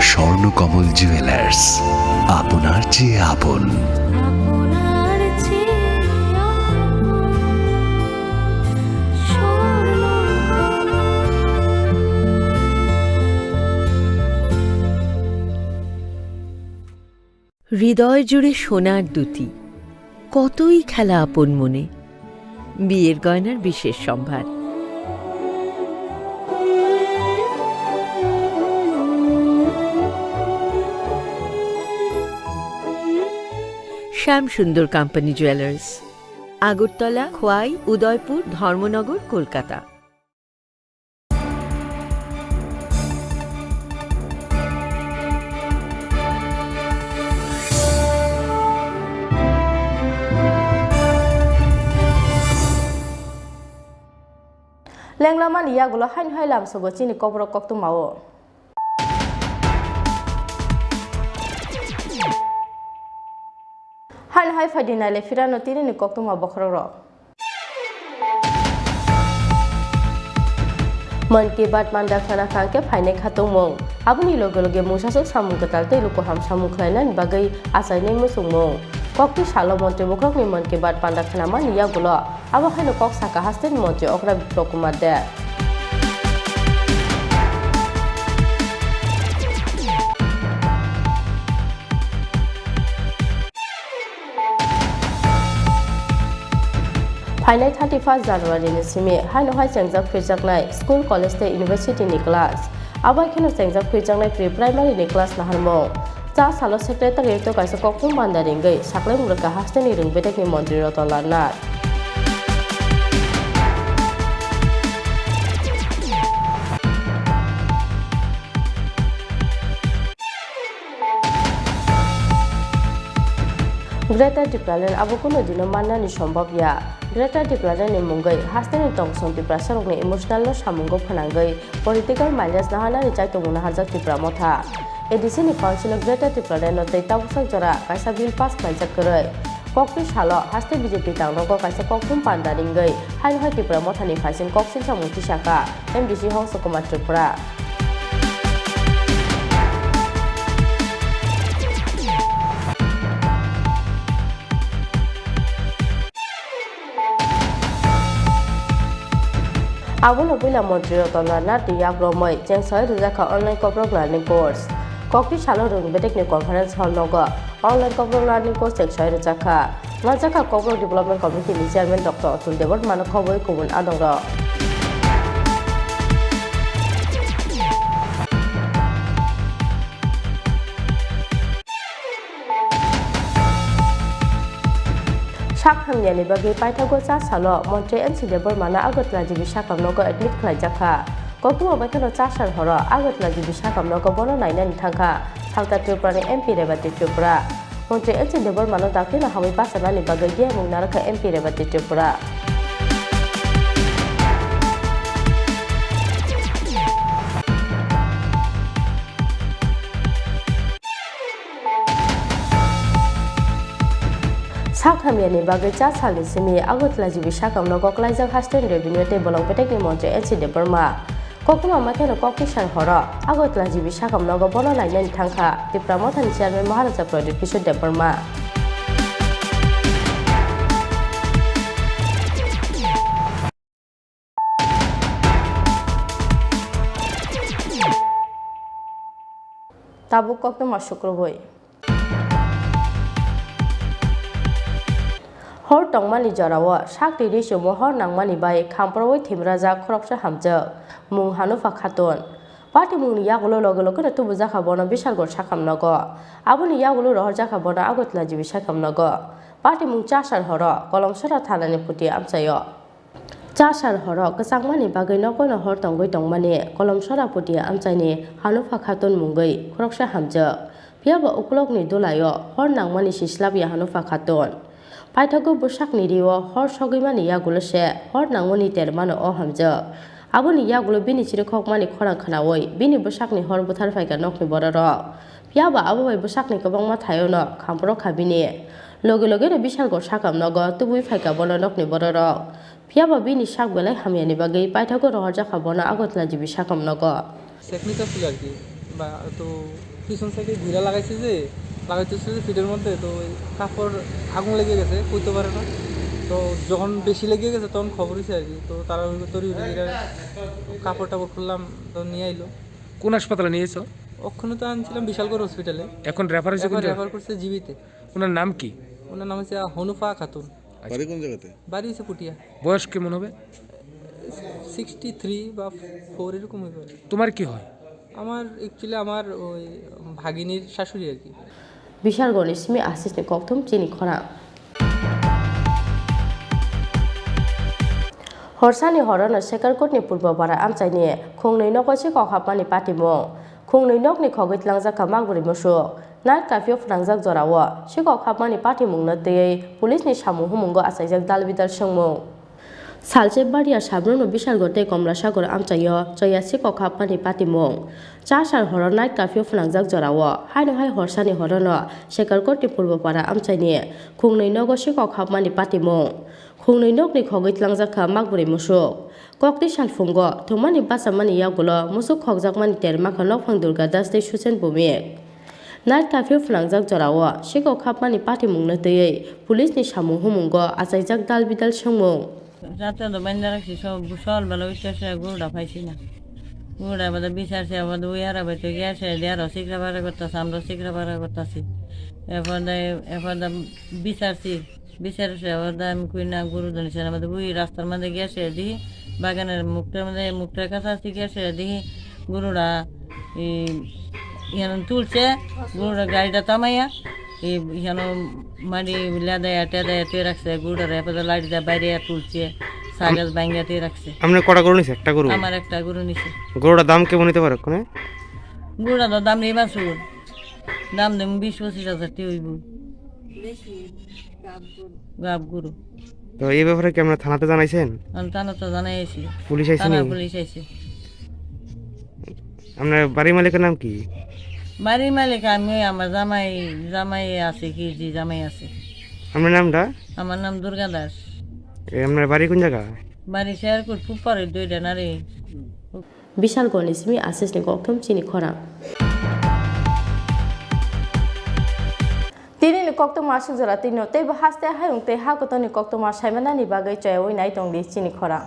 স্বর্ণকমল জুয়েলার্স, আপনার চেয়ে আপন। হৃদয় জুড়ে সোনার দ্যুতি, কতই খেলা আপন মনে। বিয়ের গয়নার বিশেষ সম্ভার। শ্যাম সুন্দর কোম্পানি জুয়েলার্স, আগরতলা, খোয়াই, উদয়পুর, ধর্মনগর, Kolkata. Lenglamani yagulo haino hai lamsogo chini kokrok koktwmao. Haino hai phaidi naile phirano tinini koktwma bokhorokrok. Mann Ki Baat panda khna kha hwnkhe phainai kha tongmung. Aboni loge loge mungsaswk samung kwtal tei lukuham samung khlainani bagwi achainai muchungmung. Kokti salo montri bokhorokni Mann Ki Baat panda khnamani yagulo abo haino kok sakha hasteni montri okra Biplab Kumar Deb. Phainai thirty first January ni simi haino hai chengjak phirjaknai school, college tei university ni class. Abo hai kheno chengjak phirjaknai pre-primary ni class naharmung. Cha salo secretary to kaisa kokthum banda ringwi saklai murwkha hasteni rwng bedekni montri Ratan Lal Nath. Greater Tipraland abo kunu dino mannani sombhob ya. Greater Tipraland ni mungwi hasteni tongsong Tiprasarokni emotional no samungo phwnangwi political mileage naharnani chaitongmung naharjak Tipra Motha. A D C ni council o Greater Tipraland no tei tabuksak jora kaisa bill pass khlaijak kwrwi. Kokti salo haste B J P tangnogo kaisa kokthum panda ringwi haino hai Tipra Mothani phaising kok silsamung tisakha M D C Hongso Kumar Tripura. Abono puila montri Ratan Lal Nath ni yak romwi chengsai rwjakha online kokrok learning course. Kokti salo rwng bedekni conference hall nogo online kokrok learning course chengsai rwjakha. Manjakha Kokborok Development Committee ni Chairman Doctor Atul Debbarma no khobwi kubun adongrok. Sak hamyani bagwi paithago cha salo Montri N C Debbarma no Agartala G B sakam nogo admit khlaijakha. Koktwma bai kheno cha sal horo Agartala G B sakam nogo bono nainani thangkha Salta Tripura ni M P Rebati Tripura. Montri N C Debbarma no daktino hamwi bachanani bagwi diamung narwkha M P Rebati Tripura. Sak hamyani bagwi cha salni simi Agartala G B sakam nogo klaijak Hasteni Revenue tei Bolong Betekni Montri N C Debbarma. Koktwma makheno kokti sal horo Agartala G B sakam nogo bono nainani thangkha Tipra Mothani Chairman Maharaja Pradyut Kishore Debbarma. Tabuk koktwma sukrubui. Hor tongmani jorao sakni ri chumo hor nangmani bai khamproui thimrajak khoroksa hamjak mung Hanufa Khatun. Patimungni yagulo loge logeno tubujakha bono Bishalgarh sakam nogo. Aboni yagulo rohorjakha bono Agartala G B sakam nogo. Patimung chasar horo Kolomsora thanani phuti amchaio. Chasar horo kwchangmani bagwi nogoino hor tongwi tongmani Kolomsora Putia amchaini Hanufa Khatun mungwi khoroksa hamjak. Phiyaba ukulokni dulaio hor nangmani sislabya Hanufa Khatun. Paithago bwsakni rio hor sogwimani yagulo se hor nangmani termano o hamjak. Aboni yagulo bini chirikhokmani khorang khnaui bini bwsakni hor butharphaikha nokni bororok. Phiyaba abo bai bwsakni kwbangma thaiono khamprokha bini. Loge logeno Bishalgarh sakam nogo tubui phaikha bono nokni bororok. Phiyaba bini sak belai hamyani bagwi paithago rohorjakha bono Agartala G B sakam nogo. সেকনিটা ছিল আর কি, বা তো পিছন সাইডে ঘুরে লাগাইছে যে, লাগাইতেছে যে ফিটের মধ্যে, তো ওই কাপড় আগুন লেগে গেছে, কইতে পারে না। তো যখন বেশি লেগে গেছে তখন খবর হয়েছে আর কি, তো তারা ওই তড়ি উড়ি গিয়ে কাপড় টাপড় খুললাম, তো নিয়ে আইলো। কোন হাসপাতালে নিয়ে এসো? ওখানে তো আনছিলাম বিশালগড় হসপিটালে। এখন রেফার হয়েছে কোন এখন জায়গায়? রেফার করছে জিবিতে। ওনার নাম কি? ওনার নাম হচ্ছে হনুফা খাতুন। আচ্ছা। বাড়ি কোন জায়গাতে? বাড়ি হচ্ছে পুটিয়া। বয়স কেমন হবে? সিক্সটি থ্রি বা ফোর এরকম হইবে। তোমার কি হয়? আমার অ্যাকচুয়ালি আমার ওই ভাগিনীর শাশুড়ি আর কি। Bishalgarhni simi asisni kokthum chini khorang. Horsani horono Shekarkotni Purbo Para amchaini khungnwi nogo sikok hapmani patimung. Khungnwi nokni khogwi tlangjak kha makbrwi musuk. Night curfew phwnangjak jorao sikok hapmani patimungno twiwi police ni samung humungo achaijak dal bidal swngmung. Salche Baria Sabrono Bishalgarh tei Komlasagor amchaio choya sikok hapmani patimung. Chasar horo night curfew phwnangjak jorao haino hai horsani horono Shekarkotni Purbo Para amchaini khungnwi nogo sikok hapmani patimung. Khungnwi nokni khogwi tlangjak kha makbrwi musuk. Kokti salphungo thwngmani bachamani yagulo musuk khokjakmani terma kha nokphang Durga Das tei Suchen Bhumik. Night curfew phwnangjak jorao sikok hapmani patimungno twiwi police ni samung humungo achaijak dal bidal swngmung. Jate do bandara si so sol bala uite se gura phaisina. Gura bada bisar se bada uyara bai to gya se diaro sikra bara gotta samro sikra bara gotta si. Epada epada bisar si. Bichar se o da ami kui na guru doni se na made bui rastar made gese di bagana mukta made mukta kasa si gese di guru da i yan tulche guru da gari da tamaya i yan madi lada ya te da ya te rakse guru da repa da lari da baire ya tulche sagal bangya te rakse. আপনি কটা গরু নিছে? একটা গরু? আমার একটা গরু নিছে। গরুটার দাম কেমন হতে পারে ওখানে? গরুটা তো দাম নেই বাসু, দাম দেব বিশ পঁচিশ হাজার টি হইব। গাব গরু। তো এই ব্যাপারে কি আপনারা থানাতে জানাইছেন? আমি থানাতে জানাই আছি। পুলিশ আইছে থানা নি? পুলিশ আইছে। আপনার বাড়ির মালিকের নাম কি? বাড়ির মালিক আমি, ওই আমার জামাই, জামাই আছে কি, জি জামাই আছে। আপনার নামটা? আমার নাম দুর্গা দাস। এ, আপনার বাড়ি কোন জায়গা? বাড়ি শেয়ারকুট, ফুপারে দুইটা নারী। Bishalgarhni simi Asisni kokthum chini khorang. Tinini koktwma aswk jora twino teibo haste hayung tei ha kotorni koktwma saimanani bagwi choyaui nai tongdi chini khorang.